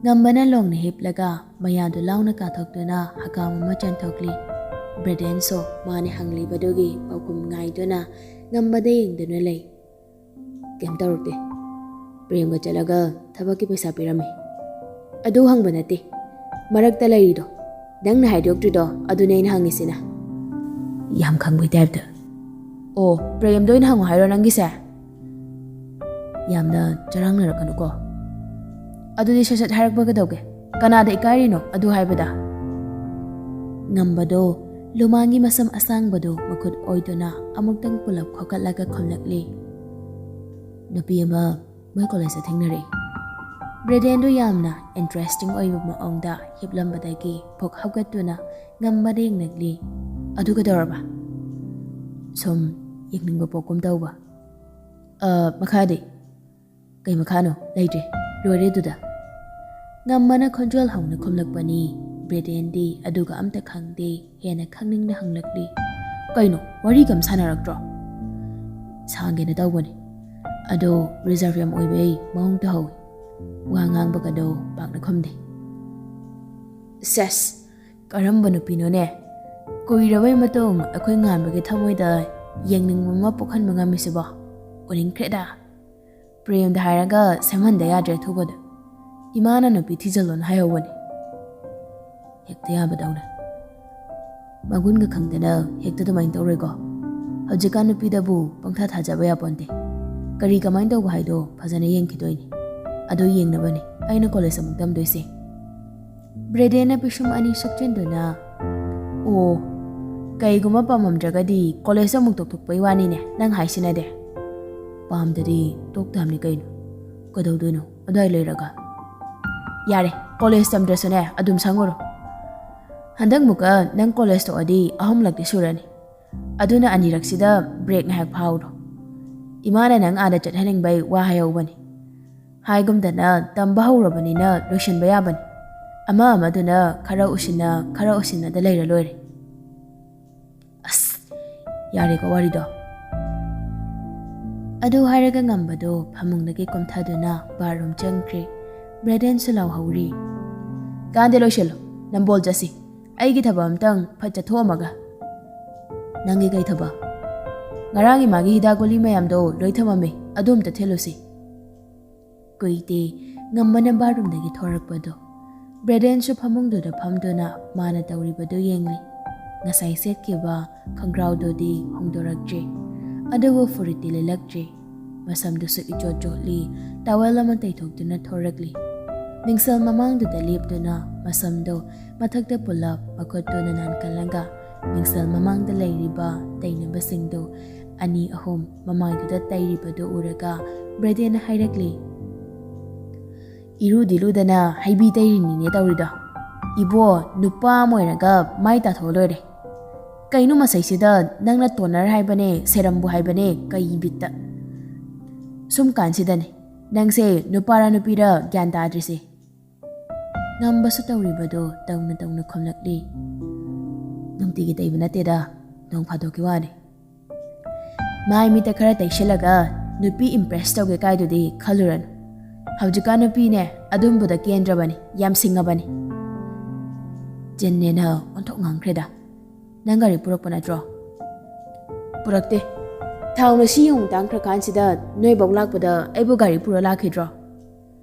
ꯉꯝꯕꯅ ꯂꯣꯡꯅ ꯍꯤꯞꯂꯒ ꯃꯌꯥꯗꯨ ꯂꯥꯎꯅ ꯀꯥꯊꯣꯛꯇꯨꯅ ꯍꯀꯥꯝ ꯑꯃ ꯆꯟꯊꯣꯛꯂꯤ꯫ ꯕ꯭ꯔꯦꯗꯦꯟꯁꯨ ꯃꯥꯅ ꯍꯪꯂꯤꯕꯗꯨꯒꯤ ꯄꯥꯎꯈꯨꯝ ꯉꯥꯏꯗꯨꯅ ꯉꯝꯕꯗ ꯌꯦꯡꯗꯨꯅ ꯂꯩ꯫ "ꯀꯩꯝ ꯇꯧꯔꯛꯇꯦ꯫ ꯄ꯭ꯔꯦꯝꯒ ꯆꯠꯂꯒ ꯊꯕꯛꯀꯤ ꯄꯩꯁꯥ ꯄꯤꯔꯝꯃꯤ꯫ ꯑꯗꯨ ꯍꯪꯕ ꯅꯠꯇꯦ꯫ ꯃꯔꯛꯇ ꯂꯩꯔꯤꯗꯣ, ꯅꯪꯅ ꯍꯥꯏꯗꯣꯛꯇ꯭ꯔꯤꯗꯣ ꯑꯗꯨꯅꯦ ꯑꯩꯅ ꯍꯪꯉꯤꯁꯤꯅ꯫ ꯌꯥꯝ ꯈꯪꯕꯩ ꯇꯥꯏꯞꯇ꯫ ꯑꯣ, ꯄ꯭ꯔꯦꯝꯗ ꯑꯣꯏꯅ ꯍꯪꯉꯣ ꯍꯥꯏꯔꯣ ꯅꯪꯒꯤꯁꯦ? ꯌꯥꯝꯅ ꯆꯔꯥꯡꯅꯔꯛꯀꯅꯨꯀꯣ꯫ ꯑꯗꯨꯗꯤ ꯁꯠ ꯁꯠ ꯍꯥꯏꯔꯛꯄ ꯀꯩꯗꯧꯒꯦ? ꯀꯅꯥꯗ ꯏꯀꯥꯏꯔꯤꯅꯣ ꯑꯗꯨ ꯍꯥꯏꯕꯗ? ꯉꯝꯕꯗꯣ ꯂꯨꯃꯥꯡꯒꯤ ꯃꯁꯝ ꯑꯁꯥꯡꯕꯗꯣ ꯃꯈꯨꯠ ꯑꯣꯏꯗꯨꯅ ꯑꯃꯨꯛꯇꯪ ꯄꯨꯂꯞ ꯈꯣꯀꯠꯂꯒ ꯈꯨꯝꯂꯛꯂꯤ꯫ ꯅꯨꯄꯤ ꯑꯃ ꯃꯣꯏ ꯀꯣꯂꯦꯖꯇ ꯊꯦꯡꯅꯔꯛꯏ꯫ ꯕ꯭ꯔꯦꯗꯦꯟꯗꯣ ꯌꯥꯝꯅ ꯏꯟꯇꯔꯦꯁꯇꯤꯡ ꯑꯣꯏꯕ ꯃꯑꯣꯡꯗ ꯍꯤꯞꯂꯝꯕꯗꯒꯤ ꯐꯨꯛ ꯍꯧꯒꯠꯇꯨꯅ ꯉꯝꯕꯗ ꯌꯦꯡꯂꯛꯂꯤ꯫ ꯑꯗꯨ ꯀꯩꯗꯧꯔꯕ? ꯁꯨꯝ ꯌꯦꯡꯅꯤꯡꯕ ꯄꯣꯛꯀꯨꯝ ꯇꯧꯕ꯫ "ꯑ, ꯃꯈꯥꯗꯤ?" "ꯀꯩ ꯃꯈꯥꯅꯣ? ꯂꯩꯇ꯭ꯔꯦ꯫ ꯂꯣꯏꯔꯦ ꯑꯗꯨꯗ꯫" ꯉꯝꯕꯅ ꯈꯣꯟꯖꯦꯜ ꯍꯧꯅ ꯈꯨꯝꯂꯛꯄꯅꯤ꯫ ꯕ꯭ꯔꯦꯗꯦꯟꯗꯤ ꯑꯗꯨꯒ ꯑꯝꯇ ꯈꯪꯗꯦ, ꯍꯦꯟꯅ ꯈꯪꯅꯤꯡꯅ ꯍꯪꯂꯛꯂꯤ꯫ "ꯀꯩꯅꯣ, ꯋꯥꯔꯤꯒ ꯑꯝ ꯁꯥꯟꯅꯔꯛꯇ꯭ꯔꯣ?" "ꯁꯥꯡꯒꯦꯅ ꯇꯧꯕꯅꯤ, ꯑꯗꯣ ꯔꯤꯖꯔꯚ ꯌꯥꯝ ꯑꯣꯏꯕꯩ ꯃꯑꯣꯡ ꯇꯧꯍꯧꯋꯤ꯫ ꯋꯥ ꯉꯥꯡꯕꯒꯗꯣ ꯄꯥꯛꯅ ꯈꯨꯝꯗꯦ꯫" "ꯁꯦꯁ, ꯀꯔꯝꯕ ꯅꯨꯄꯤꯅꯣꯅꯦ? ꯀꯨꯏꯔꯕꯩ ꯃꯇꯨꯡ ꯑꯩꯈꯣꯏ ꯉꯥꯟꯕꯒꯤ ꯊꯃꯣꯏꯗ ꯌꯦꯡꯅꯤꯡꯕ ꯑꯃ ꯄꯣꯛꯍꯟꯕ ꯉꯝꯃꯤꯁꯤꯕꯣ? ꯎꯅꯤꯡꯈ꯭ꯔꯦꯗ꯫ ꯄ꯭ꯔꯦꯝꯗ ꯍꯥꯏꯔꯒ ꯁꯦꯝꯍꯟꯗ ꯌꯥꯗ꯭ꯔꯦ ꯑꯊꯨꯕꯗ꯫ ꯏꯃꯥꯅ ꯅꯨꯄꯤ ꯊꯤꯖꯜꯂꯣꯅ ꯍꯥꯏꯍꯧꯕꯅꯤ꯫" ꯍꯦꯛꯇ ꯌꯥꯕꯗꯧꯅ꯫ ꯃꯒꯨꯟꯒ ꯈꯪꯗꯅ ꯍꯦꯛꯇ ꯑꯗꯨꯃꯥꯏꯅ ꯇꯧꯔꯣꯏꯀꯣ꯫ ꯍꯧꯖꯤꯛꯀꯥꯟ ꯅꯨꯄꯤꯗꯕꯨ ꯄꯪꯊꯥ ꯊꯥꯖꯕ ꯌꯥꯄꯣꯟꯇꯦ꯫ ꯀꯔꯤ ꯀꯃꯥꯏꯅ ꯇꯧꯕ ꯍꯥꯏꯗꯣ ꯐꯖꯅ ꯌꯦꯡꯈꯤꯗꯣꯏꯅꯤ꯫ ꯑꯗꯨ ꯌꯦꯡꯅꯕꯅꯤ ꯑꯩꯅ ꯀꯣꯂꯦꯖ ꯑꯃꯨꯛ ꯇꯝꯗꯣꯏꯁꯦ꯫ ꯕ꯭ꯔꯦꯗꯦꯟꯅ ꯄꯤꯁꯨꯝ ꯑꯅꯤ ꯁꯨꯞꯆꯤꯟꯗꯨꯅ, "ꯑꯣ, ꯀꯩꯒꯨꯝꯕ ꯄꯥꯝꯃꯝꯗ꯭ꯔꯒꯗꯤ ꯀꯣꯂꯦꯖ ꯑꯃꯨꯛ ꯇꯣꯛꯊꯣꯛꯄꯩ ꯋꯥꯅꯤꯅꯦ ꯅꯪ ꯍꯥꯏꯁꯤꯅꯗꯤ?" "ꯄꯥꯝꯗꯗꯤ ꯇꯣꯛꯇꯕꯅꯤ ꯀꯩꯅꯣ꯫ ꯀꯩꯗꯧꯗꯣꯏꯅꯣ ꯑꯗꯨꯋꯥꯏ ꯂꯩꯔꯒ?" "ꯌꯥꯔꯦ, ꯀꯣꯂꯦꯖ ꯇꯝꯗ꯭ꯔꯁꯨꯅꯦ ꯑꯗꯨꯝ ꯁꯪꯉꯨꯔꯣ꯫ ꯍꯟꯗꯛ ꯃꯨꯛꯀ ꯅꯪ ꯀꯣꯂꯦꯖ ꯇꯣꯛꯑꯗꯤ ꯑꯍꯨꯝꯂꯛꯇꯤ ꯁꯨꯔꯅꯤ꯫ ꯑꯗꯨꯅ ꯑꯅꯤꯔꯛꯁꯤꯗ ꯕ꯭ꯔꯦꯛ ꯉꯥꯏꯍꯥꯛ ꯐꯥꯍꯧꯔꯣ꯫ ꯏꯃꯥꯅ ꯅꯪ ꯑꯥꯗ ꯆꯠꯍꯟꯅꯤꯡꯕꯩ ꯋꯥ ꯍꯥꯏꯍꯧꯕꯅꯤ꯫ ꯍꯥꯏꯒꯨꯝꯗꯅ ꯇꯝꯕ ꯍꯧꯔꯕꯅꯤꯅ ꯂꯣꯏꯁꯤꯟꯕ ꯌꯥꯕꯅꯤ꯫ ꯑꯃ ꯑꯃꯗꯨꯅ ꯈꯔ ꯎꯁꯤꯟꯅ, ꯈꯔ ꯎꯁꯤꯟꯅꯗ ꯂꯩꯔ ꯂꯣꯏꯔꯦ꯫" ꯑꯁ, ꯌꯥꯔꯦꯀꯣ ꯋꯥꯔꯤꯗꯣ꯫ ꯑꯗꯨ ꯍꯥꯏꯔꯒ ꯉꯝꯕꯗꯣ ꯐꯃꯨꯡꯗꯒꯤ ꯀꯨꯝꯊꯗꯨꯅ ꯕꯥꯠꯔꯨꯝ ꯆꯪꯈ꯭ꯔꯦ꯫ ꯕ꯭ꯔꯦꯗꯦꯟꯁꯨ ꯂꯥꯎꯍꯧꯔꯤ꯫ "ꯀꯥꯟꯗꯦ, ꯂꯣꯏꯁꯤꯜꯂꯣ, ꯅꯝꯕꯣꯜ ꯆꯠꯁꯤ꯫ ꯑꯩꯒꯤ ꯊꯕꯛ ꯑꯝꯇꯪ ꯐꯠ ꯆꯠꯊꯣꯛꯑꯝꯃꯒ꯫" "ꯅꯪꯒꯤ ꯀꯩ ꯊꯕꯛ?" "ꯉꯔꯥꯡ ꯏꯃꯥꯒꯤ ꯍꯤꯗꯥꯛ ꯒꯨꯂꯤ ꯃꯌꯥꯝꯗꯣ ꯂꯣꯏ ꯊꯝꯃꯝꯃꯦ, ꯑꯗꯨ ꯑꯝꯇ ꯊꯤꯜꯂꯨꯁꯤ꯫" ꯀꯨꯏꯗꯦ ꯉꯝꯕꯅ ꯕꯥꯠꯔꯨꯝꯗꯒꯤ ꯊꯣꯔꯛꯄꯗꯣ꯫ ꯕ꯭ꯔꯦꯗꯦꯟꯁꯨ ꯐꯃꯨꯡꯗꯨꯗ ꯐꯝꯗꯨꯅ ꯃꯥꯅ ꯇꯧꯔꯤꯕꯗꯨ ꯌꯦꯡꯂꯤ꯫ ꯉꯁꯥꯏ ꯁꯦꯠꯈꯤꯕ ꯈꯣꯡꯒ꯭ꯔꯥꯎꯗꯨꯗꯤ ꯍꯣꯡꯗꯣꯔꯛꯇ꯭ꯔꯤ, ꯑꯗꯨꯕꯨ ꯐꯨꯔꯤꯠꯇꯤ ꯂꯤꯠꯂꯛꯇ꯭ꯔꯤ꯫ ꯃꯁꯝꯗꯨꯁꯨ ꯏꯆꯣꯠ ꯆꯣꯠꯂꯤ, ꯇꯥꯋꯦꯜ ꯑꯃ ꯇꯩꯊꯣꯛꯇꯨꯅ ꯊꯣꯔꯛꯂꯤ꯫ ꯃꯤꯡꯁꯦꯜ ꯃꯃꯥꯡꯗꯨꯗ ꯂꯦꯞꯇꯨꯅ ꯃꯁꯝꯗꯣ ꯃꯊꯛꯇ ꯄꯨꯜꯂꯞ ꯃꯈꯨꯠꯇꯨꯅ ꯅꯥꯟꯀꯜꯂꯒ ꯃꯤꯡꯁꯦꯜ ꯃꯃꯥꯡꯗ ꯂꯩꯔꯤꯕ ꯇꯩꯅꯕꯁꯤꯡꯗꯨ ꯑꯅꯤ ꯑꯍꯨꯝ ꯃꯃꯥꯏꯗꯨꯗ ꯇꯩꯔꯤꯕꯗꯨ ꯎꯔꯒ ꯕ꯭ꯔꯦꯗꯦꯟꯅ ꯍꯥꯏꯔꯛꯂꯤ, "ꯏꯔꯨꯗꯤ ꯂꯨꯗꯅ ꯍꯩꯕꯤ ꯇꯩꯔꯤꯅꯤꯅꯦ ꯇꯧꯔꯤꯗꯣ꯫ ꯏꯕꯣ, ꯅꯨꯄꯥ ꯑꯃ ꯑꯣꯏꯔꯒ ꯃꯥꯏ ꯇꯥꯊꯣꯛꯑ ꯂꯣꯏꯔꯦ꯫ ꯀꯩꯅꯣ ꯃꯁꯩꯁꯤꯗ ꯅꯪꯅ ꯇꯣꯅꯔ ꯍꯥꯏꯕꯅꯦ, ꯁꯦꯔꯝꯕꯨ ꯍꯥꯏꯕꯅꯦ, ꯀꯩ ꯕꯤꯠꯇ?" ꯁꯨꯝ ꯀꯥꯟꯁꯤꯗꯅꯦ ꯅꯪꯁꯦ ꯅꯨꯄꯥꯔ ꯅꯨꯄꯤꯔ ꯒ꯭ꯌꯥꯟ ꯇꯥꯗ꯭ꯔꯤꯁꯦ꯫ ꯉꯝꯕꯁꯨ ꯇꯧꯔꯤꯕꯗꯣ ꯇꯧꯅ ꯇꯧꯅ ꯈꯨꯝꯂꯛꯂꯤ꯫ "ꯅꯨꯡꯇꯤꯒꯤ ꯇꯩꯕ ꯅꯠꯇꯦꯗ, ꯅꯣꯡ ꯐꯥꯗꯣꯛꯀꯤ ꯋꯥꯅꯤ꯫ ꯃꯥꯏ ꯃꯤꯠꯇ ꯈꯔ ꯇꯩꯁꯤꯜꯂꯒ ꯅꯨꯄꯤ ꯏꯝꯄ꯭ꯔꯦꯁ ꯇꯧꯒꯦ ꯀꯥꯏꯗꯨꯗꯤ ꯈꯜꯂꯨꯔꯅꯨ꯫ ꯍꯧꯖꯤꯛꯀꯥꯟ ꯅꯨꯄꯤꯅꯦ ꯑꯗꯨꯝꯕꯗ ꯀꯦꯟꯗ꯭ꯔꯕꯅꯤ, ꯌꯥꯝ ꯁꯤꯡꯉꯕꯅꯤ꯫" ꯖꯦꯟꯅꯦꯅ ꯑꯣꯟꯊꯣꯛ ꯉꯥꯡꯈ꯭ꯔꯦꯗ꯫ "ꯅꯪ ꯒꯥꯔꯤ ꯄꯨꯔꯛꯄ ꯅꯠꯇ꯭ꯔꯣ?" "ꯄꯨꯔꯛꯇꯦ꯫ ꯊꯥꯎ ꯉꯁꯤ ꯌꯦꯡꯉꯨ ꯇꯥꯡꯈ꯭ꯔꯀꯥꯟꯁꯤꯗ ꯅꯣꯏꯐꯧ ꯂꯥꯛꯄꯗ ꯑꯩꯕꯨ ꯒꯥꯔꯤ ꯄꯨꯔ ꯂꯥꯛꯈꯤꯗ꯭ꯔꯣ?"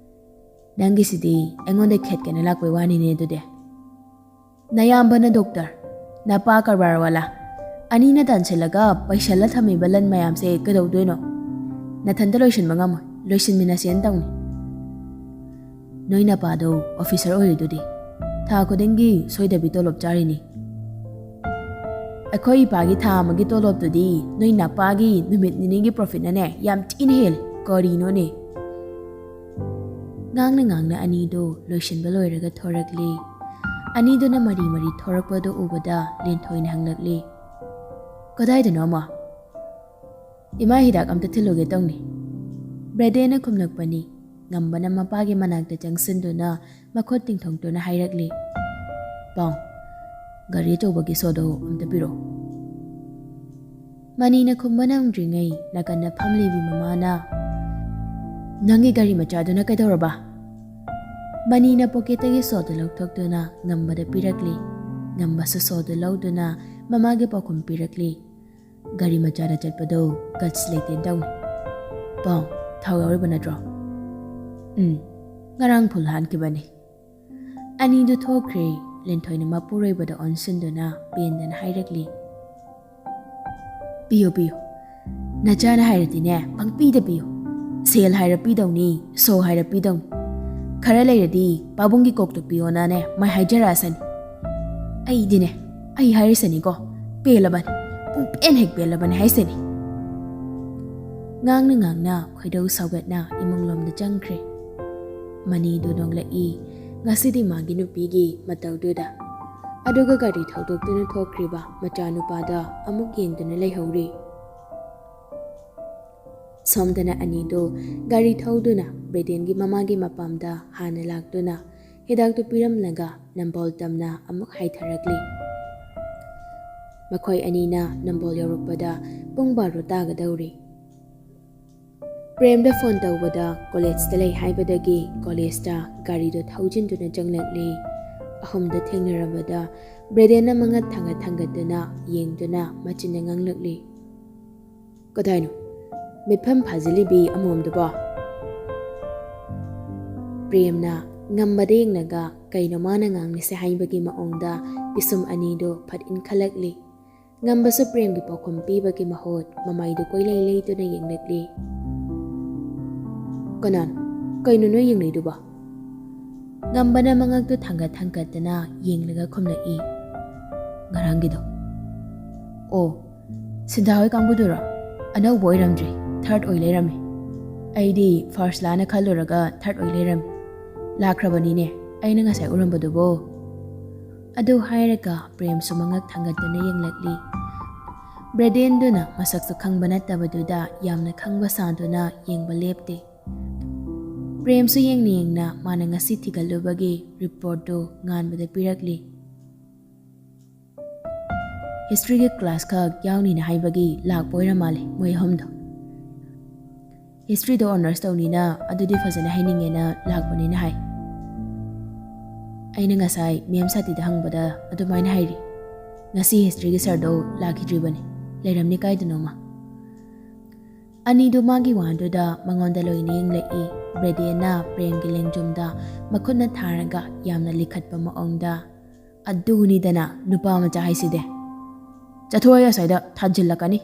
"ꯅꯪꯒꯤꯁꯤꯗꯤ ꯑꯩꯉꯣꯟꯗ ꯈꯦꯠꯀꯦꯅ ꯂꯥꯛꯄꯩ ꯋꯥꯅꯤꯅꯦ ꯑꯗꯨꯗꯤ꯫ ꯅꯌꯥꯝꯕꯅ ꯗꯣꯛꯇꯔ, ꯅꯄꯥ ꯀꯔꯕꯥꯔꯋꯥꯂꯥ, ꯑꯅꯤꯅ ꯇꯥꯟꯁꯤꯜꯂꯒ ꯄꯩꯁꯜꯂ ꯊꯝꯃꯤꯕ ꯂꯟ ꯃꯌꯥꯝꯁꯦ ꯀꯩꯗꯧꯗꯣꯏꯅꯣ? ꯅꯊꯟꯇ ꯂꯣꯏꯁꯤꯟꯕ ꯉꯝꯃꯣꯏ, ꯂꯣꯏꯁꯤꯟꯃꯤꯟꯅꯁꯦꯅ ꯇꯧꯅꯤ꯫ ꯅꯣꯏ ꯅꯄꯥꯗꯣ ꯑꯣꯐꯤꯁꯔ ꯑꯣꯏꯔꯤꯗꯨꯗꯤ, ꯊꯥ ꯈꯨꯗꯤꯡꯒꯤ ꯁꯣꯏꯗꯕꯤ ꯇꯣꯂꯣꯞ ꯆꯥꯔꯤꯅꯤ꯫ ꯑꯩꯈꯣꯏ ꯏꯄꯥꯒꯤ ꯊꯥ ꯑꯃꯒꯤ ꯇꯣꯂꯣꯞꯇꯨꯗꯤ ꯅꯣꯏ ꯅꯄꯥꯒꯤ ꯅꯨꯃꯤꯠ ꯅꯤꯅꯤꯒꯤ ꯄ꯭ꯔꯣꯐꯤꯠꯅꯅꯦ ꯌꯥꯝ ꯊꯤꯅ ꯍꯦꯜꯂꯤ꯫ ꯀꯔꯤꯅꯣꯅꯦ?" ꯉꯥꯡꯅ ꯉꯥꯡꯅ ꯑꯅꯤꯗꯣ ꯂꯣꯏꯁꯤꯟꯕ ꯂꯣꯏꯔꯒ ꯊꯣꯔꯛꯂꯤ꯫ ꯑꯅꯤꯗꯨꯅ ꯃꯔꯤ ꯃꯔꯤ ꯊꯣꯔꯛꯄꯗꯣ ꯎꯕꯗ ꯂꯦꯟꯊꯣꯏꯅ ꯍꯪꯂꯛꯂꯤ, "ꯀꯗꯥꯏꯗꯅꯣ ꯑꯃ?" "ꯏꯃꯥ ꯍꯤꯗꯥꯛ ꯑꯝꯇ ꯊꯤꯜꯂꯨꯒꯦ ꯇꯧꯅꯤ꯫" ꯕ꯭ꯔꯦꯗꯦꯅ ꯈꯨꯝꯂꯛꯄꯅꯤ꯫ ꯉꯝꯕꯅ ꯃꯄꯥꯒꯤ ꯃꯅꯥꯛꯇ ꯆꯪꯁꯤꯟꯗꯨꯅ ꯃꯈꯨꯠ ꯇꯤꯡꯊꯣꯛꯇꯨꯅ ꯍꯥꯏꯔꯛꯂꯤ, "ꯄꯥꯎ, ꯒꯥꯔꯤ ꯑꯆꯧꯕꯒꯤ ꯁꯣꯗꯣ ꯑꯝꯇ ꯄꯤꯔꯛꯑꯣ꯫" ꯃꯅꯤꯅ ꯈꯨꯝꯕ ꯅꯪꯗ꯭ꯔꯤꯉꯩ ꯅꯥꯀꯟꯗ ꯐꯝꯂꯤꯕꯤ ꯃꯃꯥꯅ, "ꯅꯪꯒꯤ ꯒꯥꯔꯤ ꯃꯆꯥꯗꯨꯅ ꯀꯩꯗꯧꯔꯕ?" ꯃꯅꯤꯅ ꯄꯣꯀꯦꯠꯇꯒꯤ ꯁꯣꯗꯨ ꯂꯧꯊꯣꯛꯇꯨꯅ ꯉꯝꯕꯗ ꯄꯤꯔꯛꯂꯤ꯫ ꯉꯝꯕꯁꯨ ꯁꯣꯗꯨ ꯂꯧꯗꯨꯅ ꯃꯃꯥꯒꯤ ꯄꯥꯎꯈꯨꯝ ꯄꯤꯔꯛꯂꯤ, "ꯒꯥꯔꯤ ꯃꯆꯥꯗ ꯆꯠꯄꯗꯣ ꯒꯠꯁ ꯂꯩꯇꯦ ꯇꯧꯅꯤ꯫ ꯄꯥꯎ, ꯊꯥꯎ ꯌꯥꯎꯔꯤꯕ ꯅꯠꯇ꯭ꯔꯣ?" "ꯎꯝ, ꯉꯔꯥꯡ ꯐꯨꯜ ꯍꯥꯟꯈꯤꯕꯅꯤ꯫" ꯑꯅꯤꯗꯨ ꯊꯣꯛꯈ꯭ꯔꯦ꯫ ꯂꯤꯟꯊꯣꯏꯅ ꯃꯄꯨꯔꯣꯏꯕꯗ ꯑꯣꯟꯁꯤꯟꯗꯨꯅ ꯄꯦꯟꯗꯅ ꯍꯥꯏꯔꯛꯂꯤ, "ꯄꯤꯌꯨ, ꯄꯤꯌꯨ꯫ ꯅꯆꯥꯅ ꯍꯥꯏꯔꯗꯤꯅꯦ, ꯄꯪꯄꯤꯗ ꯄꯤꯌꯨ꯫ ꯁꯦꯜ ꯍꯥꯏꯔ ꯄꯤꯗꯧꯅꯤ, ꯁꯣ ꯍꯥꯏꯔ ꯄꯤꯗꯧꯅꯤ꯫ ꯈꯔ ꯂꯩꯔꯗꯤ ꯄꯥꯕꯨꯡꯒꯤ ꯀꯣꯛꯇꯨ ꯄꯤꯌꯣꯅꯅꯦ ꯃꯥꯏ ꯍꯥꯏꯖꯔꯛꯑꯁꯅꯤ꯫ ꯑꯩꯗꯤꯅꯦ, ꯑꯩ ꯍꯥꯏꯔꯤꯁꯅꯤꯀꯣ, ꯄꯦꯜꯂꯕꯅꯤ, ꯄꯨꯡꯄꯦꯟ ꯍꯦꯛ ꯄꯦꯜꯂꯕꯅꯤ ꯍꯥꯏꯁꯤꯅꯤ꯫" ꯉꯥꯡꯅ ꯉꯥꯡꯅ ꯈꯣꯏꯗꯧ ꯁꯥꯎꯒꯠꯅ ꯏꯃꯨꯡꯂꯣꯝꯗ ꯆꯪꯈ꯭ꯔꯦ꯫ ꯃꯅꯤꯗꯨ ꯅꯣꯡꯂꯛꯏ꯫ ꯉꯁꯤꯗꯤ ꯃꯥꯒꯤ ꯅꯨꯄꯤꯒꯤ ꯃꯇꯧꯗꯨꯗ꯫ ꯑꯗꯨꯒ ꯒꯥꯔꯤ ꯊꯧꯗꯣꯛꯇꯨꯅ ꯊꯣꯛꯈ꯭ꯔꯤꯕ ꯃꯆꯥꯅꯨꯄꯥꯗ ꯑꯃꯨꯛ ꯌꯦꯡꯗꯨꯅ ꯂꯩꯍꯧꯔꯤ꯫ ꯁꯣꯝꯗꯅ ꯑꯅꯤꯗꯨ ꯒꯥꯔꯤ ꯊꯧꯗꯨꯅ ꯕ꯭ꯔꯦꯗꯦꯟꯒꯤ ꯃꯃꯥꯒꯤ ꯃꯄꯥꯝꯗ ꯍꯥꯟꯅ ꯂꯥꯛꯇꯨꯅ ꯍꯤꯗꯥꯛꯇꯨ ꯄꯤꯔꯝꯂꯒ ꯅꯝꯕꯣꯜ ꯇꯝꯅ ꯑꯃꯨꯛ ꯍꯥꯏꯊꯔꯛꯂꯤ꯫ ꯃꯈꯣꯏ ꯑꯅꯤꯅ ꯅꯝꯕꯣꯜ ꯌꯧꯔꯛꯄꯗ ꯄꯨꯡ ꯕꯥꯔꯣ ꯇꯥꯒꯗꯧꯔꯤ꯫ ꯄ꯭ꯔꯦꯝꯗ ꯐꯣꯟ ꯇꯧꯕꯗ ꯀꯣꯂꯦꯖꯇ ꯂꯩ ꯍꯥꯏꯕꯗꯒꯤ ꯀꯣꯂꯦꯖꯇ ꯒꯥꯔꯤꯗꯨ ꯊꯧꯖꯤꯟꯗꯨꯅ ꯆꯪꯂꯛꯂꯤ꯫ ꯑꯍꯨꯝꯗ ꯊꯦꯡꯅꯔꯕꯗ ꯕ꯭ꯔꯦꯗꯦꯟꯅ ꯃꯉꯛ ꯊꯥꯡꯒꯠ ꯊꯥꯡꯒꯠꯇꯨꯅ ꯌꯦꯡꯗꯨꯅ ꯃꯆꯤꯟꯅ ꯉꯥꯡꯂꯛꯂꯤ, "ꯀꯗꯥꯏꯅꯣ? ꯃꯤꯠꯐꯝ ꯐꯥꯖꯤꯜꯂꯤꯕꯤ ꯑꯃꯣꯝꯗꯨꯕꯣ?" ꯄ꯭ꯔꯦꯝꯅ ꯉꯝꯕꯗ ꯌꯦꯡꯂꯒ ꯀꯩꯅꯣ ꯃꯥꯅ ꯉꯥꯡꯂꯤꯁꯦ ꯍꯥꯏꯕꯒꯤ ꯃꯑꯣꯡꯗ ꯄꯤꯁꯨꯝ ꯑꯅꯤꯗꯨ ꯐꯠ ꯏꯟꯈꯠꯂꯛꯂꯤ꯫ ꯉꯝꯕꯁꯨ ꯄ꯭ꯔꯦꯝꯒꯤ ꯄꯥꯎꯈꯨꯝ ꯄꯤꯕꯒꯤ ꯃꯍꯨꯠ ꯃꯃꯥꯏꯗꯨ ꯀꯣꯏꯂꯩ ꯂꯩꯗꯨꯅ ꯌꯦꯡꯂꯛꯂꯤ꯫ "ꯀꯅꯥꯅꯣ? ꯀꯩꯅꯣ ꯅꯣꯏ ꯌꯦꯡꯂꯤꯗꯨꯕꯣ?" ꯉꯝꯕꯅ ꯃꯉꯛꯇꯨ ꯊꯥꯡꯒꯠ ꯊꯥꯡꯒꯠꯇꯅ ꯌꯦꯡꯂꯒ ꯈꯨꯝꯂꯛꯏ, "ꯉꯔꯥꯡꯒꯤꯗꯣ꯫ ꯑꯣ, ꯁꯤꯟꯊꯥ ꯍꯣꯏ ꯀꯥꯡꯕꯨꯗꯨꯔꯣ? ꯑꯅꯧꯕ ꯑꯣꯏꯔꯝꯗ꯭ꯔꯦ, ꯊꯥꯔꯠ ꯑꯣꯏ ꯂꯩꯔꯝꯃꯦ꯫ ꯑꯩꯗꯤ ꯐꯥꯔꯁꯂꯥꯅ ꯈꯜꯂꯨꯔꯒ ꯊꯥꯔꯠ ꯑꯣꯏ ꯂꯩꯔꯝꯃꯦ꯫ ꯂꯥꯛꯈ꯭ꯔꯕꯅꯤꯅꯦ, ꯑꯩꯅ ꯉꯁꯥꯏ ꯎꯔꯝꯕꯗꯨꯕꯣ?" ꯑꯗꯨ ꯍꯥꯏꯔꯒ ꯄ꯭ꯔꯦꯝꯁꯨ ꯃꯉꯛ ꯊꯥꯡꯒꯠꯇꯨꯅ ꯌꯦꯡꯂꯛꯂꯤ꯫ ꯕ꯭ꯔꯦꯗꯦꯟꯗꯨꯅ ꯃꯁꯛꯁꯨ ꯈꯪꯕ ꯅꯠꯇꯕꯗꯨꯗ ꯌꯥꯝꯅ ꯈꯪꯕ ꯁꯥꯗꯨꯅ ꯌꯦꯡꯕ ꯂꯦꯞꯇꯦ꯫ ꯄ꯭ꯔꯦꯝꯁꯨ ꯌꯦꯡꯅ ꯌꯦꯡꯅ ꯃꯥꯅ ꯉꯁꯤ ꯊꯤꯒꯠꯂꯨꯕꯒꯤ ꯔꯤꯄꯣꯔꯠꯇꯨ ꯉꯥꯟꯕꯗ ꯄꯤꯔꯛꯂꯤ꯫ "ꯍꯤꯁꯇ꯭ꯔꯤꯒꯤ ꯀ꯭ꯂꯥꯁ ꯈꯛ ꯌꯥꯎꯅꯤꯅ ꯍꯥꯏꯕꯒꯤ ꯂꯥꯛꯄ ꯑꯣꯏꯔ ꯃꯥꯜꯂꯦ ꯃꯣꯏ ꯑꯍꯨꯝꯗꯣ꯫ ꯍꯤꯁꯇ꯭ꯔꯤꯗꯣ ꯑꯣꯅꯔꯁ ꯇꯧꯅꯤꯅ ꯑꯗꯨꯗꯤ ꯐꯖꯅ ꯍꯩꯅꯤꯡꯉꯦꯅ ꯂꯥꯛꯄꯅꯤꯅ ꯍꯥꯏ꯫ ꯑꯩꯅ ꯉꯁꯥꯏ ꯃꯦꯝ ꯁꯥꯇꯤꯗ ꯍꯪꯕꯗ ꯑꯗꯨꯃꯥꯏꯅ ꯍꯥꯏꯔꯤ꯫ ꯉꯁꯤ ꯍꯤꯁꯇ꯭ꯔꯤꯒꯤ ꯁꯥꯔꯗꯣ ꯂꯥꯛꯈꯤꯗ꯭ꯔꯤꯕꯅꯤ, ꯂꯩꯔꯝꯅꯤ ꯀꯥꯏꯗꯅꯣꯃ꯫" ꯑꯅꯤꯗꯨ ꯃꯥꯒꯤ ꯋꯥꯗꯨꯗ ꯃꯉꯣꯟꯗ ꯂꯣꯏꯅ ꯌꯦꯡꯂꯛꯏ꯫ ꯕ꯭ꯔꯦꯗꯦꯟꯅ ꯄ꯭ꯔꯦꯝꯒꯤ ꯂꯦꯡꯖꯨꯝꯗ ꯃꯈꯨꯠꯅ ꯊꯥꯔꯒ ꯌꯥꯝꯅ ꯂꯤꯈꯠꯄ ꯃꯑꯣꯡꯗ, "ꯑꯗꯨꯅꯤꯗꯅ ꯅꯨꯄꯥ ꯃꯆꯥ ꯍꯥꯏꯁꯤꯗꯤ꯫ ꯆꯠꯊꯣꯛꯑꯣ, ꯑꯁ꯭ꯋꯥꯏꯗ ꯊꯥꯖꯤꯜꯂꯛꯀꯅꯤ꯫"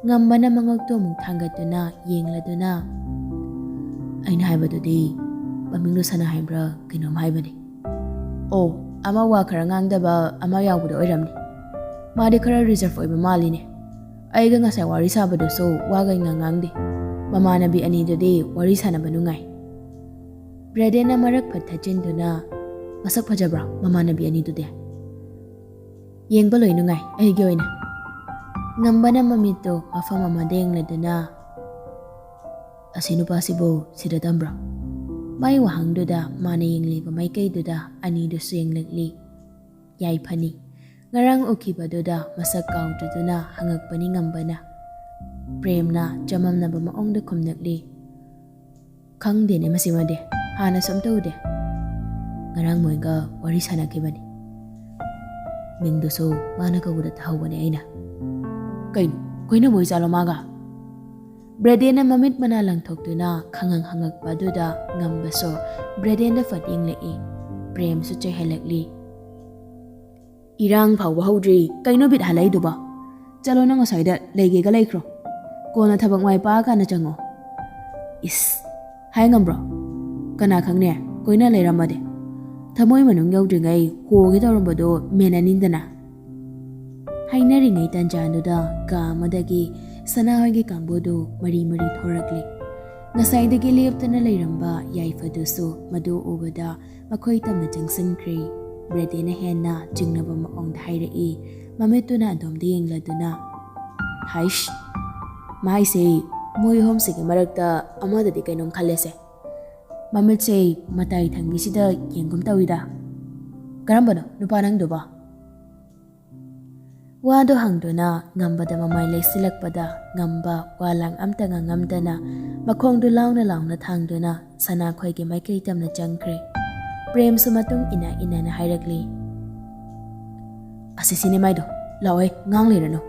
ꯉꯝꯕꯅ ꯃꯉꯛꯇꯨ ꯑꯃꯨꯛ ꯊꯥꯡꯒꯠꯇꯨꯅ ꯌꯦꯡꯂꯗꯨꯅ, "ꯑꯩꯅ ꯍꯥꯏꯕꯗꯨꯗꯤ ꯃꯃꯤꯡꯗꯨ ꯁꯅꯥ ꯍꯥꯏꯕ꯭ꯔꯥ ꯀꯩꯅꯣꯝ ꯍꯥꯏꯕꯅꯤ꯫ ꯑꯣ, ꯑꯃ ꯋꯥ ꯈꯔ ꯉꯥꯡꯗꯕ ꯑꯃ ꯌꯥꯎꯕꯗꯣ ꯑꯣꯏꯔꯝꯅꯤ꯫ ꯃꯥꯗꯤ ꯈꯔ ꯔꯤꯖꯔꯚ ꯑꯣꯏꯕ ꯃꯥꯜꯂꯤꯅꯦ꯫ ꯑꯩꯒ ꯉꯁꯥꯏ ꯋꯥꯔꯤ ꯁꯥꯕꯗꯨꯁꯨ ꯋꯥꯒ ꯏꯉꯥꯡ ꯉꯥꯡꯗꯦ꯫ ꯃꯃꯥꯟꯅꯕꯤ ꯑꯅꯤꯗꯨꯗꯤ ꯋꯥꯔꯤ ꯁꯥꯟꯅꯕ ꯅꯨꯡꯉꯥꯏ꯫" ꯕ꯭ꯔꯦꯗꯦꯟꯅ ꯃꯔꯛ ꯐꯠ ꯊꯠꯆꯤꯟꯗꯨꯅ, "ꯃꯁꯛ ꯐꯖꯕ꯭ꯔꯥ ꯃꯃꯥꯟꯅꯕꯤ ꯑꯅꯤꯗꯨꯗꯤ?" "ꯌꯦꯡꯕ ꯂꯣꯏ ꯅꯨꯡꯉꯥꯏ ꯑꯩꯒꯤ ꯑꯣꯏꯅ꯫" ꯉꯝꯕꯅ ꯃꯃꯤꯠꯇꯨ ꯃꯐꯝ ꯑꯃꯗ ꯌꯦꯡꯂꯗꯨꯅ, "ꯑꯁꯤ ꯅꯨꯄꯥꯁꯤꯕꯨ ꯁꯤꯗ ꯇꯝꯕ꯭ꯔꯣ?" ꯃꯥꯏ ꯋꯥꯍꯪꯗꯨꯗ ꯃꯥꯅ ꯌꯦꯡꯂꯤꯕ ꯃꯥꯏꯀꯩꯗꯨꯗ ꯑꯅꯤꯗꯨꯁꯨ ꯌꯦꯡꯂꯛꯂꯤ꯫ ꯌꯥꯏꯐꯅꯤ꯫ ꯉꯔꯥꯡ ꯎꯈꯤꯕꯗꯨꯗ ꯃꯁꯛ ꯀꯥꯎꯗ꯭ꯔꯗꯨꯅ ꯍꯪꯉꯛꯄꯅꯤ ꯉꯝꯕꯅ꯫ ꯄ꯭ꯔꯦꯝꯅ ꯆꯃꯝꯅꯕ ꯃꯑꯣꯡꯗ ꯈꯨꯝꯂꯛꯂꯤ꯫ "ꯈꯪꯗꯦꯅꯦ ꯃꯁꯤꯃꯗꯤ, ꯍꯥꯟꯅꯁꯨ ꯑꯝꯇ ꯎꯗꯦ꯫ ꯉꯔꯥꯡ ꯃꯣꯏꯒ ꯋꯥꯔꯤ ꯁꯥꯟꯅꯈꯤꯕꯅꯤ꯫ ꯃꯤꯡꯗꯨꯁꯨ ꯃꯥꯅ ꯀꯧꯕꯗ ꯇꯥꯍꯧꯕꯅꯦ ꯑꯩꯅ꯫" "ꯀꯩꯅꯣ, ꯀꯣꯏꯅꯕ ꯑꯣꯏꯖꯥꯠꯂꯣ ꯃꯥꯒ?" ꯕ꯭ꯔꯦꯗꯦꯟꯅ ꯃꯃꯤꯠ ꯃꯅꯥ ꯂꯪꯊꯣꯛꯇꯨꯅ ꯈꯪꯍꯪ ꯍꯪꯉꯛꯄ ꯑꯗꯨꯗ ꯉꯝꯕꯁꯨ ꯕ꯭ꯔꯦꯗꯦꯟꯗ ꯐꯠ ꯌꯦꯡꯂꯛꯏ꯫ ꯄ꯭ꯔꯦꯝꯁꯨ ꯆꯩꯍꯜꯂꯛꯂꯤ꯫ "ꯏꯔꯥꯡ ꯐꯥꯎꯕ ꯍꯧꯗ꯭ꯔꯤ, ꯀꯩꯅꯣ ꯕꯤꯠ ꯍꯜꯂꯛꯏꯗꯨꯕꯣ? ꯆꯠꯂꯣ, ꯅꯪ ꯑꯁ꯭ꯋꯥꯏꯗ ꯂꯩꯒꯦꯒ ꯂꯩꯈ꯭ꯔꯣ꯫ ꯀꯣꯟꯅ ꯊꯕꯛ ꯃꯥꯏ ꯄꯥꯛꯑꯀꯥꯟꯗ ꯆꯪꯉꯣ꯫" "ꯏꯁ, ꯍꯥꯏ ꯉꯝꯕ꯭ꯔꯣ? ꯀꯅꯥ ꯈꯪꯅꯤ, ꯀꯣꯏꯅ ꯂꯩꯔꯝꯃꯗꯤ? ꯊꯃꯣꯏ ꯃꯅꯨꯡ ꯌꯧꯗ꯭ꯔꯤꯉꯩ ꯍꯣꯒꯦ ꯇꯧꯔꯝꯕꯗꯣ ꯃꯦꯟꯅꯅꯤꯡꯗꯅ꯫" ꯍꯥꯏꯅꯔꯤꯉꯩ ꯇꯟꯖꯥꯗꯨꯗ ꯀꯥ ꯑꯃꯗꯒꯤ ꯁꯅꯥꯍꯣꯏꯒꯤ ꯀꯥꯡꯕꯨꯗꯨ ꯃꯔꯤ ꯃꯔꯤ ꯊꯣꯔꯛꯂꯤ꯫ ꯉꯁꯥꯏꯗꯒꯤ ꯂꯦꯞꯇꯅ ꯂꯩꯔꯝꯕ ꯌꯥꯏꯐꯗꯨꯁꯨ ꯃꯗꯨ ꯎꯕꯗ ꯃꯈꯣꯏ ꯇꯝꯅ ꯆꯪꯁꯤꯟꯈ꯭ꯔꯦ꯫ ꯕ꯭ꯔꯦꯗꯦꯅ ꯍꯦꯟꯅ ꯆꯤꯡꯅꯕ ꯃꯑꯣꯡꯗ ꯍꯥꯏꯔꯛꯏ, ꯃꯃꯤꯠꯇꯨꯅ ꯑꯗꯣꯝꯗ ꯌꯦꯡꯂꯗꯨꯅ꯫ "ꯍꯥꯏꯁ, ꯃꯥꯏꯁꯦ, ꯃꯣꯏ ꯑꯍꯨꯝꯁꯤꯒꯤ ꯃꯔꯛꯇ ꯑꯃꯗꯗꯤ ꯀꯩꯅꯣꯝ ꯈꯜꯂꯦꯁꯦ꯫ ꯃꯃꯤꯠꯁꯦ ꯃꯇꯥꯏ ꯊꯪꯕꯤꯁꯤꯗ ꯌꯦꯡꯒꯨꯝ ꯇꯧꯏꯗ꯫ ꯀꯔꯝꯕꯅꯣ ꯅꯨꯄꯥ ꯅꯪꯗꯨꯕꯣ?" ꯋꯥꯗꯨ ꯍꯪꯗꯨꯅ ꯉꯝꯕꯗ ꯃꯃꯥꯏ ꯂꯩꯁꯤꯜꯂꯛꯄꯗ ꯉꯝꯕ ꯋꯥ ꯂꯥꯡ ꯑꯝꯇ ꯉꯥꯡꯉꯝꯗꯅ ꯃꯈꯣꯡꯗꯨ ꯂꯥꯎꯅ ꯂꯥꯎꯅ ꯊꯥꯡꯗꯨꯅ ꯁꯅꯥꯈꯣꯏꯒꯤ ꯃꯥꯏꯀꯩ ꯇꯝꯅ ꯆꯪꯈ꯭ꯔꯦ꯫ ꯄ꯭ꯔꯦꯝꯁꯨ ꯃꯇꯨꯡ ꯏꯟꯅ ꯏꯟꯅꯅ ꯍꯥꯏꯔꯛꯂꯤ, "ꯑꯁꯤ ꯁꯤꯅꯦ ꯃꯥꯏꯗꯣ, ꯂꯥꯛꯑꯣꯏ, ꯉꯥꯡ ꯂꯩꯔꯅꯨ꯫"